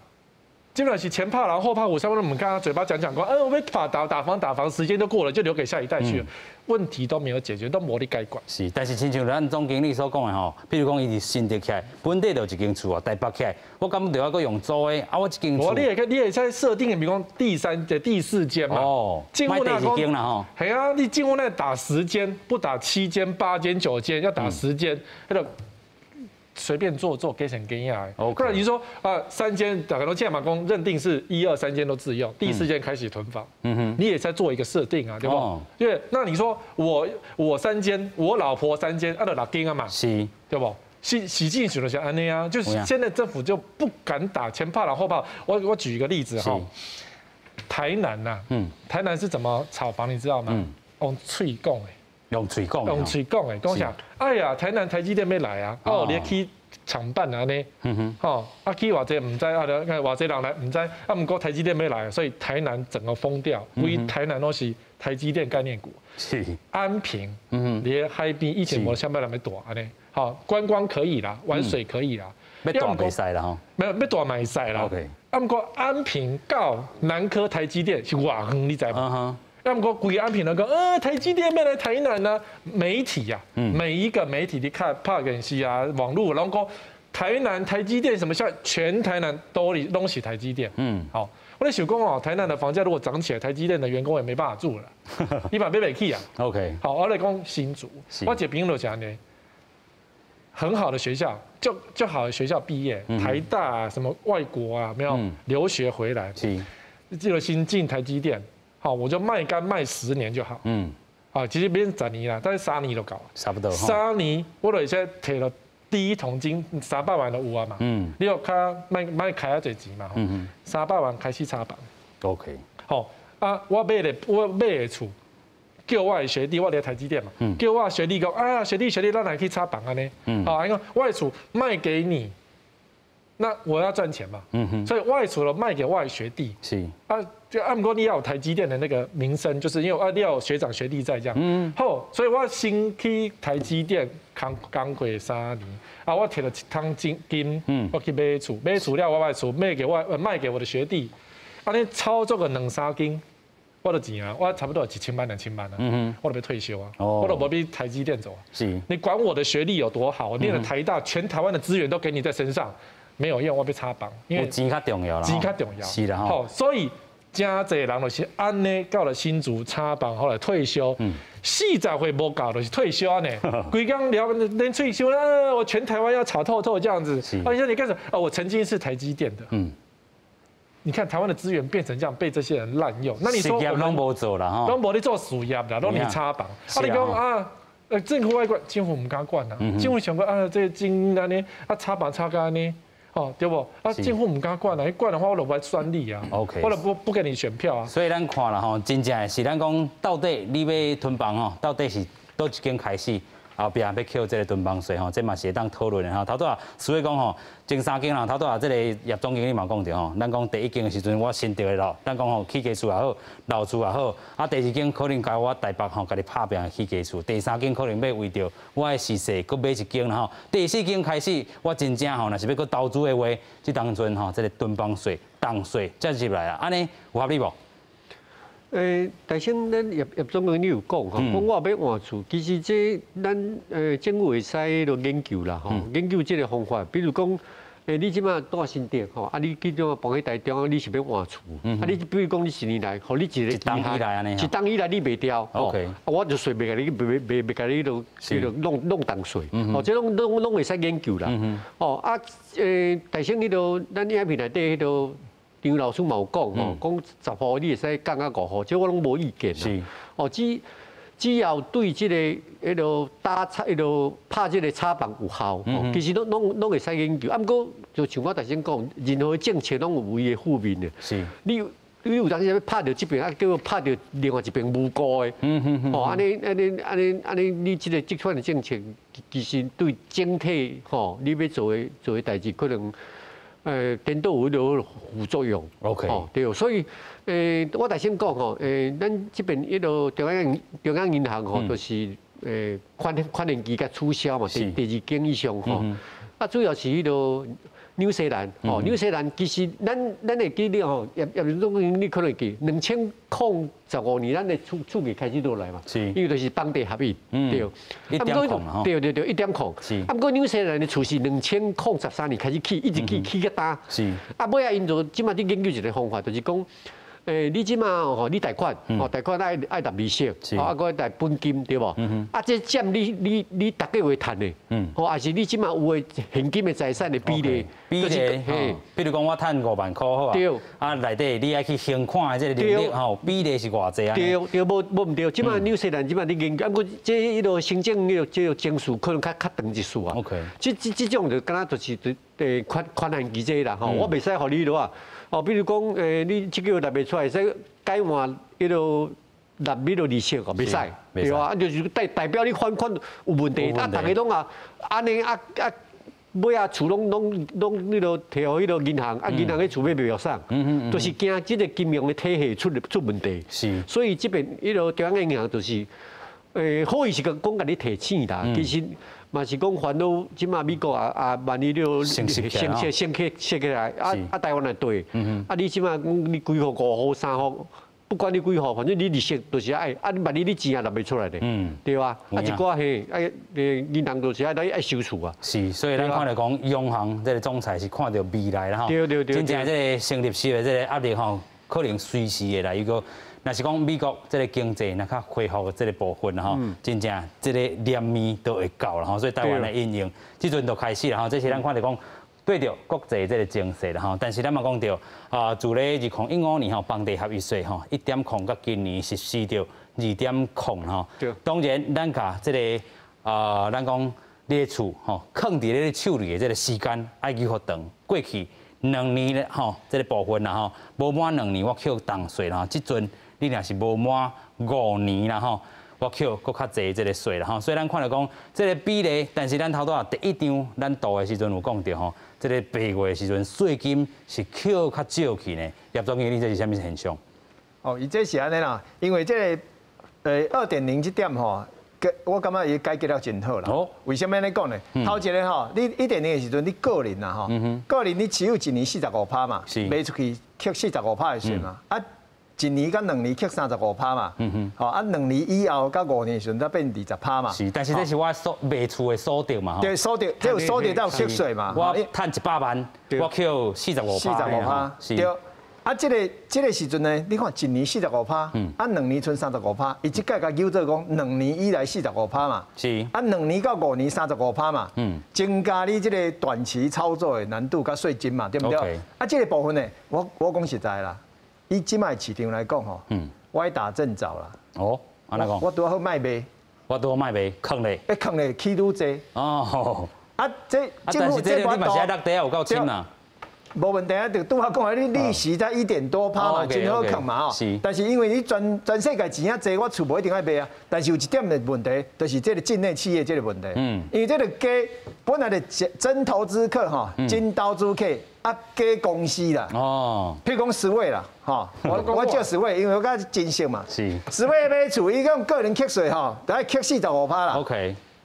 基本上是前怕狼後怕虎，啥物攏毋敢，嘴巴講講講，我欲打打打房打房，時間都過了，就留給下一代去了，問題都沒有解決，都無咧解決。是，但是親像咱總經理所講的吼，比如講伊佇新竹起來，本地就一間厝啊，台北起來，我感覺著愛閣用租的，啊，我這間厝。你會你會使設定，比如講第三、第四間嘛。哦。賣第二間啦吼。係啊，你政府那打10間，不打7間、8間、9間，要打10間，彼個。隨便做做給錢給呀，不然你說啊，3間大概都建馬工認定是1、2、3間都自用，第四間開始囤房，你也在做一個設定啊，對不？對，那你說我三間，我老婆三間，啊，就6間啊嘛，是，對不？實實際上就是按呢啊，就是現在政府就不敢打前怕狼後怕。我舉一個例子哈，台南吶，台南是怎麼炒房，你知道嗎？用喙講的。用喙講，用喙講的，講啥？哎呀，台南台積電欲來啊！哦，你去廠辦按呢，吼，啊去偌濟毋知，啊，偌濟人來毋知，啊，毋過台積電欲來，所以台南整個瘋掉，規台南攏是台積電概念股。是。安平，佇海邊以前無啥物人欲蹛按呢，好，觀光可以啦，玩水可以啦。欲蹛袂使啦吼。沒有，欲蹛嘛會使啦。 OK。啊，毋過安平到南科台積電是偌遠，你知無？啊，毋過規安平人講，台積電欲來台南啊，媒體呀，每一個媒體你看拍電視啊，網路攏講台南台積電什麼像全台南都攏是台積電。好，我咧想講哦，台南的房價如果漲起來，台積電的員工也沒辦法住了，你嘛買袂起啊。 OK。好，我來講新竹，我一個朋友就是按呢，很好的學校，就好的學校畢業，台大啊，什麼外國啊，沒有留學回來，這個新進台積電。好，我就賣肝賣10年就好。啊，其實免十年啦，但是三年就夠。差不多。三年，我就先提了第一桶金300萬都有啊嘛。你有較莫莫開遐濟錢嘛。300萬開始炒房。 OK。好，啊，我買的厝，叫我的學弟，我佇台積電嘛。叫我學弟講，啊，學弟學弟，咱來去炒房按呢。好，伊講我的厝賣給你，那我要賺錢嘛。所以我的厝了賣給我的學弟。啊。就按過你要有台積電的那個名聲，就是因為啊你要有學長學弟在這樣。好，所以我先去台積電工工過3年，啊，我提了一桶金，我去買厝，買厝了我買厝賣給我的學弟，按呢操作個兩三間，我就錢啊，我差不多1000萬2000萬啊，我就欲退休啊，我都無欲台積電做啊。你管我的學歷有多好，我念了台大，全台灣的資源都給你在身上，沒有用，我欲炒房，因為錢較重要啦。錢較重要。是啦。好，所以。真濟人就是按呢到了新竹炒房，後來退休，40歲無夠就是退休呢。規工聊連退休啊，我全台灣要炒透透這樣子。啊，你說你幹什麼？啊，我曾經是台積電的。你看台灣的資源變成這樣，被這些人濫用。那你說我們攏無做啦，攏無咧做事業啦，攏咧炒房。啊，你講啊，政府愛管，政府毋敢管啊。政府想講啊，這個精按呢，啊炒房炒甲按呢。哦，對無？啊，政府毋敢管啊，你管的話，我就無愛選你啊。 OK。我就不給你選票啊。所以咱看啦吼，真正是咱講到底你欲囤房吼，到底是佗一間開始？後壁欲扣這個囤房稅吼，這嘛是會當討論的吼。頭拄仔所以講吼，前三間啦，頭拄仔這個葉總經理嘛講著吼，咱講第一間的時陣我新竹的咯，咱講吼起家厝也好，老厝也好，啊第二間可能共我台北吼家己拍拚起家厝，第三間可能欲為著我的時勢閣買一間啦吼，第四間開始我真正吼，若是欲閣投資的話，這當陣吼，這個囤房稅、重稅才入來啊，按呢有合理無？大先，咱葉葉總經理有講吼，講我欲換厝，其實這咱政府會使落研究啦吼，研究這個方法，比如講，你這馬住新竹吼，啊你去怎搬去台中，你是欲換厝，啊你比如講你一年來，予你一個一冬以來按呢，一冬以來你賣掉，OK，啊我就稅袂共你，袂共你落去弄弄重稅，哦，這攏會使研究啦，哦啊，大先彼個咱影片內底彼個。張老師嘛有講吼，講10戶你會使降到5戶，這我攏無意見啦。哦，只只要對這個彼落打炒、彼落拍這個炒房有效，其實攏會使研究。啊，毋過就像我頭先講，任何政策攏有伊的負面的。是。你有當時欲拍著這邊，啊，結果拍著另外一邊無辜的。哦，按呢，你這個這款的政策，其實對整體吼，你欲做的代誌，可能顛倒有彼落副作用。 對，所以我頭先講吼，咱這邊彼落中央銀行吼，就是寬限期共取消嘛，第二間以上吼。啊，主要是彼落紐西蘭，吼，紐西蘭其實咱會記得吼，葉總你可能會記，2015年咱的厝價開始落來嘛，因為就是房地合一，對，1.0吼，對對對，1.0，啊，毋過紐西蘭的厝是2013年開始起，一直起起到今，啊，尾仔𪜶就這馬佇研究一個方法，就是講，你這馬吼，你貸款，吼，貸款愛納利息，啊，閣愛貸本金，對無？啊，這佔你逐個月趁的，吼，抑是你這馬有的現金的財產的比例？比例，吼，比如講我趁5萬箍好啊，啊，內底你愛去還款的這個利率吼，比例是偌濟啊？對對，無毋對，這馬紐西蘭這馬佇研究，啊，毋過這彼落行政彼落這個程序可能較長一絲啊。這種就敢若就是寬限期這啦，吼，我袂使予你落啊。哦，比如講，你這個月納袂出來，會使改換彼落納彼落利息哦，袂使，對啊，就是代表你還款有問題，啊，逐个攏啊，按呢啊，尾仔厝攏彼落提予彼落銀行，啊，銀行彼厝欲袂予送，就是驚這個金融的體系出問題。所以這邊彼落中央銀行就是，好意是講共你提醒啦，其實嘛是講煩惱，這馬美國啊啊，萬一了升息升息升起來，啊啊台灣來對，啊你這馬講你幾戶5戶3戶，不管你幾戶，反正你利息就是愛，啊你萬一你錢也納袂出來咧，對吧？啊一寡嘿，啊銀行就是愛來愛收厝啊。是，所以咱看著講央行這個總裁是看著未來啦吼，真正這個升利息的這個壓力吼，可能隨時會來。如果若是講美國這個經濟若較恢復這個部分吼，真正這個連面都會到啦吼，所以台灣的應用，這陣就開始啦吼。這是咱看著講對著國際這個情勢啦吼，但是咱嘛講著啊，自咧2015年吼，房地合一稅吼1.0，佮今年實施著2.0吼。當然，咱共這個啊，咱講你的厝吼，囥佇咧手裡的這個時間愛予予長，過去2年咧吼，這個部分啦吼，無滿兩年我扣重稅啦，這陣你若是無滿5年啦吼，我扣閣較濟這個稅啦吼，所以咱看著講這個比例，但是咱頭拄仔第一張咱圖的時陣有講著吼，這個八月的時陣稅金是扣較少去呢。葉總經理，這是啥物現象？哦，伊這是按呢啦，因為這個2.0這點吼，我感覺伊解決了真好啦。為啥物按呢講呢？頭一個吼，你1.0的時陣，你個人啦吼，個人你持有一年45趴嘛，賣出去扣45趴的稅嘛，啊。一年佮2年扣35趴嘛，吼啊2年以後佮5年時陣才變20趴嘛。是，但是這是我所賣厝的所得嘛。對，所得，這有所得才有扣稅嘛。我趁100萬，我扣四十五趴。45趴，對。啊，這個時陣呢，你看一年四十五趴，啊兩年賰35趴，伊這擺共叫做講兩年以來四十五趴嘛。啊，2年到5年35趴嘛。增加你這個短期操作的難度佮稅金嘛，對毋對？啊，這個部分呢，我講實在啦。以這擺市場來講吼，歪打正著啦。哦，按怎講？我拄好莫賣。我拄好莫賣，囥咧。欸，囥咧起愈濟。哦。啊，這但是這你嘛是愛落地啊，有夠深啊。無問題啊，就拄仔講的，你利息才1點多趴嘛，真好囥嘛吼。但是因為你全世界錢遐濟，我厝無一定愛賣啊。但是有一點的問題，就是這個境內企業這個問題。因為這個假本來的真投資客吼，真投資客啊，假公司啦。譬如講思偉啦，吼，我叫思偉，因為我較真熟嘛。思偉買厝，伊講個人扣稅吼，得愛扣45趴啦。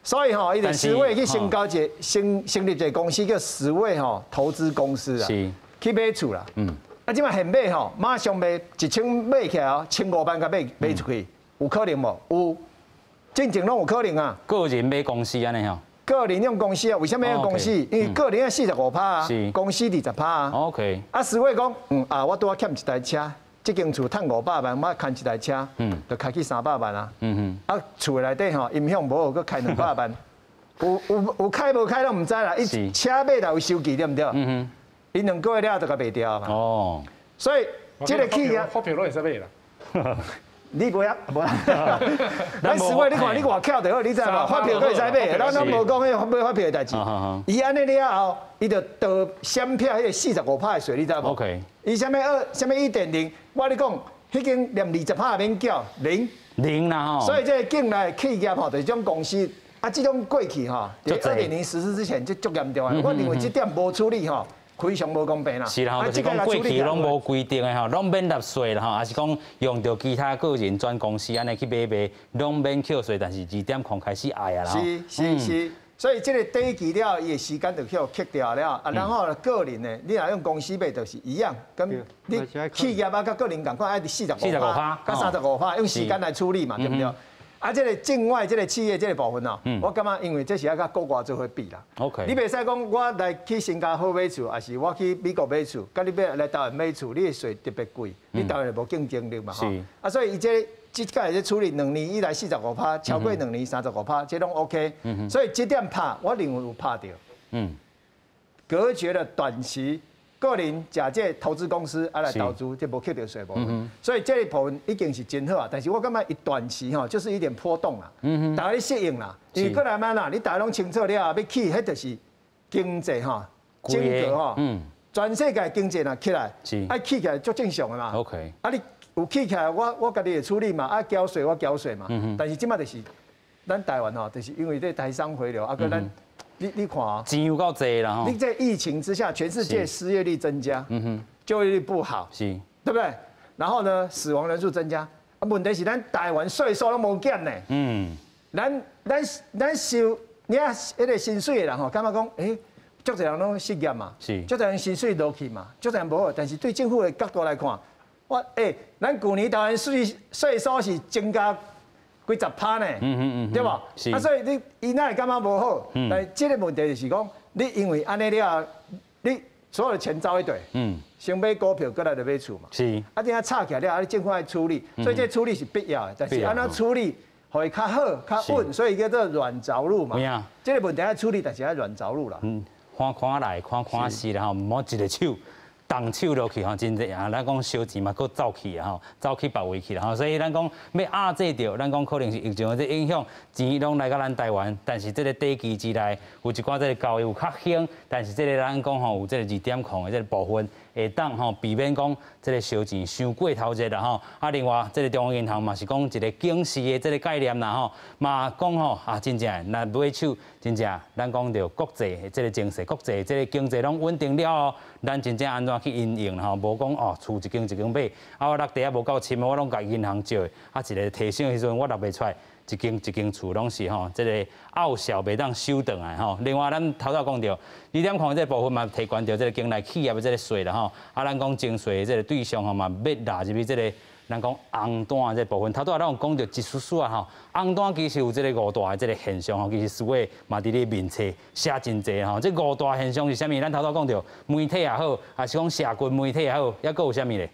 所以吼，伊就思偉去成交一個成立一個公司叫思偉吼投資公司啊，去買厝啦。啊，這擺現買吼，馬上賣1000買起來哦，1500萬共賣出去，有可能無？有，進前攏有可能啊。個人買公司按呢吼？個人用公司啊？為啥物用公司？因為個人愛45趴啊，公司20趴啊。 啊，思偉講，啊，我拄仔欠一台車。這間厝趁500萬，我牽一台車，就開去300萬啊。啊，厝內底吼音響無好，閣開200萬，有開無開攏毋知啦。伊車買來有收據對毋對？伊2個月了就共賣掉嘛。所以這個企業發票攏會使買啦。你无遐无啦。咱实惠你看你偌巧就好，你知无？发票阁会使买，咱拢无讲彼买发票的代志。伊按呢了后，伊就倒闪撇彼个45%的税，你知无？OK。伊啥物二，啥物1.0，我咧讲，彼间连20%也免缴，零。零啦吼。所以这个境内企业吼，就是这种公司啊，这种过去吼，在2.0实施之前，这足严重的。我认为这点无处理吼，非常无公平啦。是啦，就是讲过去拢无规定的吼，拢免纳税啦吼，还是讲用著其他个人转公司按呢去买卖，拢免扣税，但是2.0开始爱啊啦。是是是，所以这个短期了，伊的时间就去予扣掉了啊。然后个人呢，你若用公司买就是一样，跟你企业啊，佮个人仝款，爱45%，佮35%，用时间来处理嘛，对不对？啊，这个境外这个企业这个部分哦，我感觉因为这是爱佮国外做伙比啦。 OK，你袂使讲我来去新加坡买厝，抑是我去美国买厝，佮你欲来台湾买厝，你的税特别贵，你台湾就无竞争力嘛。吼。啊，所以伊这这届这处理两年以来45%，超过两年35%，这拢 OK。所以这点拍，我认为有拍著。隔绝了短期个人假借投资公司啊来投资，这无扣著税部分，所以这一部分已经是真好啊。但是我感觉伊短期吼就是一点波动啦，大家适应啦。因为过来嘛啦，你大家拢清楚了，欲起，彼就是经济吼，整个吼，全世界经济若起来，爱起起来足正常的嘛。 OK，啊你有起起来，我家己会处理嘛，啊缴税我缴税嘛。但是这摆就是咱台湾吼，就是因为这台商回流，啊阁咱。你看啊，钱有够济啦吼！你在疫情之下，全世界失业率增加，就业率不好，对不对？然后呢，死亡人数增加，啊，问题是咱台湾税收拢无减呢。咱收你啊，彼个薪水的人吼，感觉讲，欸，足济人拢失业嘛，足济人薪水落去嘛，足济人无好。但是对政府的角度来看，我欸，咱旧年台湾税收是增加几十趴呢，对无？啊，所以你伊哪会感觉无好？但这个问题就是讲，你因为按呢了，你所有的钱走彼块，先买股票，过来就买厝嘛。啊，等下炒起来了，啊，你政府爱处理，所以这处理是必要的。但是按怎处理，予伊较好、较稳，所以叫做软着陆嘛。这个问题爱处理，但是爱软着陆啦。看看来，看看是啦吼，毋好一个手动手落去吼，真济啊！咱讲烧钱嘛，阁走去啊吼，走去别位去啦吼，所以咱讲欲压制著，咱讲可能是疫情的这影响，钱拢来到咱台湾，但是这个短期之内有一寡这个交易有较兴，但是这个咱讲吼有这个2.0的这个部分，会当吼避免讲这个烧钱伤过头热啦吼。啊，另外这个中央银行嘛是讲一个警示的这个概念啦吼，嘛讲吼啊，真正若买手真正咱讲著国际的这个情势，国际这个经济拢稳定了后，咱真正按怎去因应吼，无讲哦，厝一间一间买，啊我落地啊无够深，我拢共银行借，啊一个提醒的时阵我纳袂出来，一间一间厝拢是吼，这个拗销袂当收转来吼。另外，咱头拄讲著2.0这个部分嘛，提悬著这个境内企业的这个税啦吼。啊，咱讲征税的这个对象吼嘛，欲纳入去这个咱讲红单这个部分。头拄仔咱有讲著一丝丝啊吼，红单其实有这个五大的这个现象吼，其实书尾嘛伫咧面册写真济吼。这五大现象是啥物？咱头拄讲著媒体也好，抑是讲社群媒体也好，抑阁有啥物咧？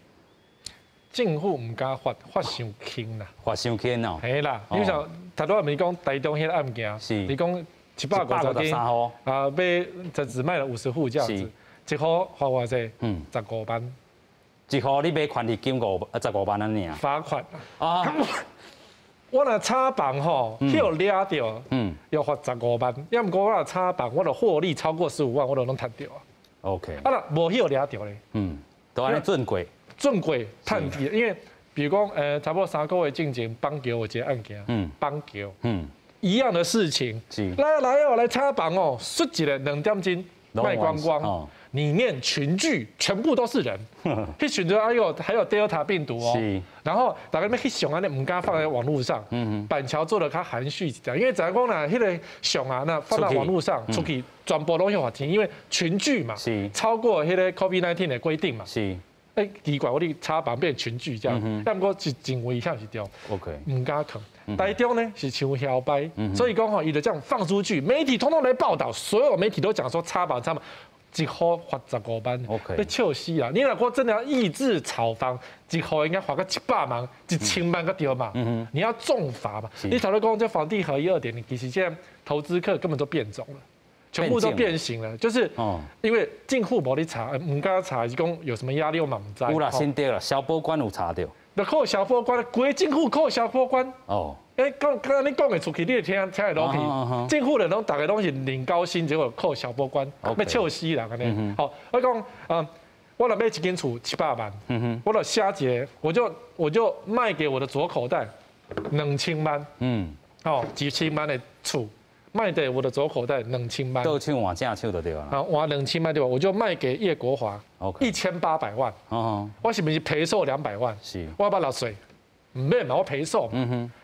政府毋敢罚，罚伤轻啦。罚伤轻哦。嘿啦，你像头拄仔毋是讲台中彼个案件，你讲753户，啊，买就只卖了50户这样子，一户罚偌济？十五万。一户你买权利金15万按呢尔。罚款。啊。我若炒房吼，予掠著，要罚十五万。抑毋过我若炒房，我若获利超过15万，我就拢趁著啊。 OK。啊若无予掠著咧？都按呢准过。准过趁去，因为比如讲，差不多3个月进前，板桥有一个案件，板桥，一样的事情，来来哦，来炒房哦，摔一个2点钟卖光光，里面群聚全部都是人，彼时阵哎哟，还有 Delta 病毒哦，然后大家欲翕相按呢，毋敢放在网路上，板桥做得较含蓄一点，因为怎讲呢，彼个相啊，若放到网路上出去，全部拢欲罚钱，因为群聚嘛，超过彼个 COVID-19 的规定嘛。欸，奇怪，我咧炒房变群聚这样，但毋过是真危险是对。 毋敢囥。台中呢是像嚣掰，所以讲吼，伊就这样放出去，媒体统统来报道，所有媒体都讲说炒房炒房，一户罚十五万，欲笑死啊！你若讲真的要抑制炒房，一户应该罚个100万、1000万才对嘛？你要重罚嘛？你头拄讲这房地合一2.0，其实现在投资客根本都变种了。全部都变形了，就是因为政府无咧查，毋敢查，是讲有什么压力我嘛毋知。有啦，先对啦，消保官有查著。就扣消波关，规政府扣消波关。哦。欸，讲讲你讲会出去，你会听听会落去。政府的拢逐个拢是领高薪，结果扣消波关，欲笑死人按呢。好，我讲啊，我若买一间厝700万，我就写一个，我就卖给我的左口袋两千万，哦，几千万的厝卖给我的左口袋两千万。倒手换正手就对了。啊，换两千万对吧？我就卖给叶国华，1800万。哦，我是毋是赔售200万？是。我欲纳税，毋免嘛，我赔售。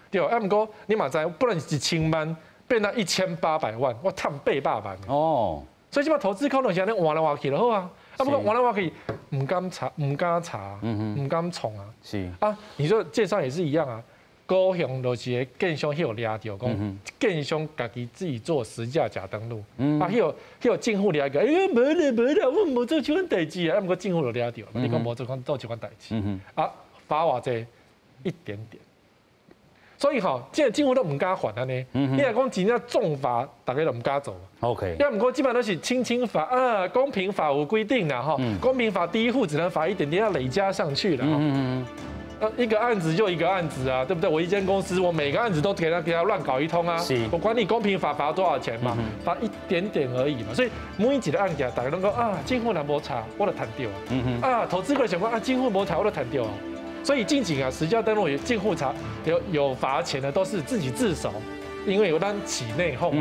对，啊，毋过你嘛知，不能1000万变到1800万，我趁800万。哦，所以这摆投资可能是按呢换来换去就好啊。啊，不过换来换去，毋敢查，毋敢查，毋敢创啊。啊，你说建商也是一样啊。高雄就是个建商彼予掠著，讲建商家己自己做实价假登录，啊，彼予彼予政府掠著，哎呀，無咧無咧，阮無做這款代誌啊，啊，毋過政府就掠著，你講無做款做這款代誌，啊，罰偌濟一點點。所以吼，這個政府都毋敢罰按呢。你若講真正重罰，大家都毋敢做。 抑毋過基本上都是輕輕罰啊，公平法有規定啦，吼，公平法第一戶只能罰一點點，要累加上去了。一個案子就一個案子啊，對不對？我一間公司，我每個案子都給他亂搞一通啊。我管你公平法罰多少錢嘛，罰一點點而已嘛。所以每一個案件，大家攏講啊，政府若無查，我就趁著。啊，投資客想講啊，政府無查，我就趁著。所以近幾啊，實價登錄政府查有罰錢的，都是自己自首，因為有咱起內訌。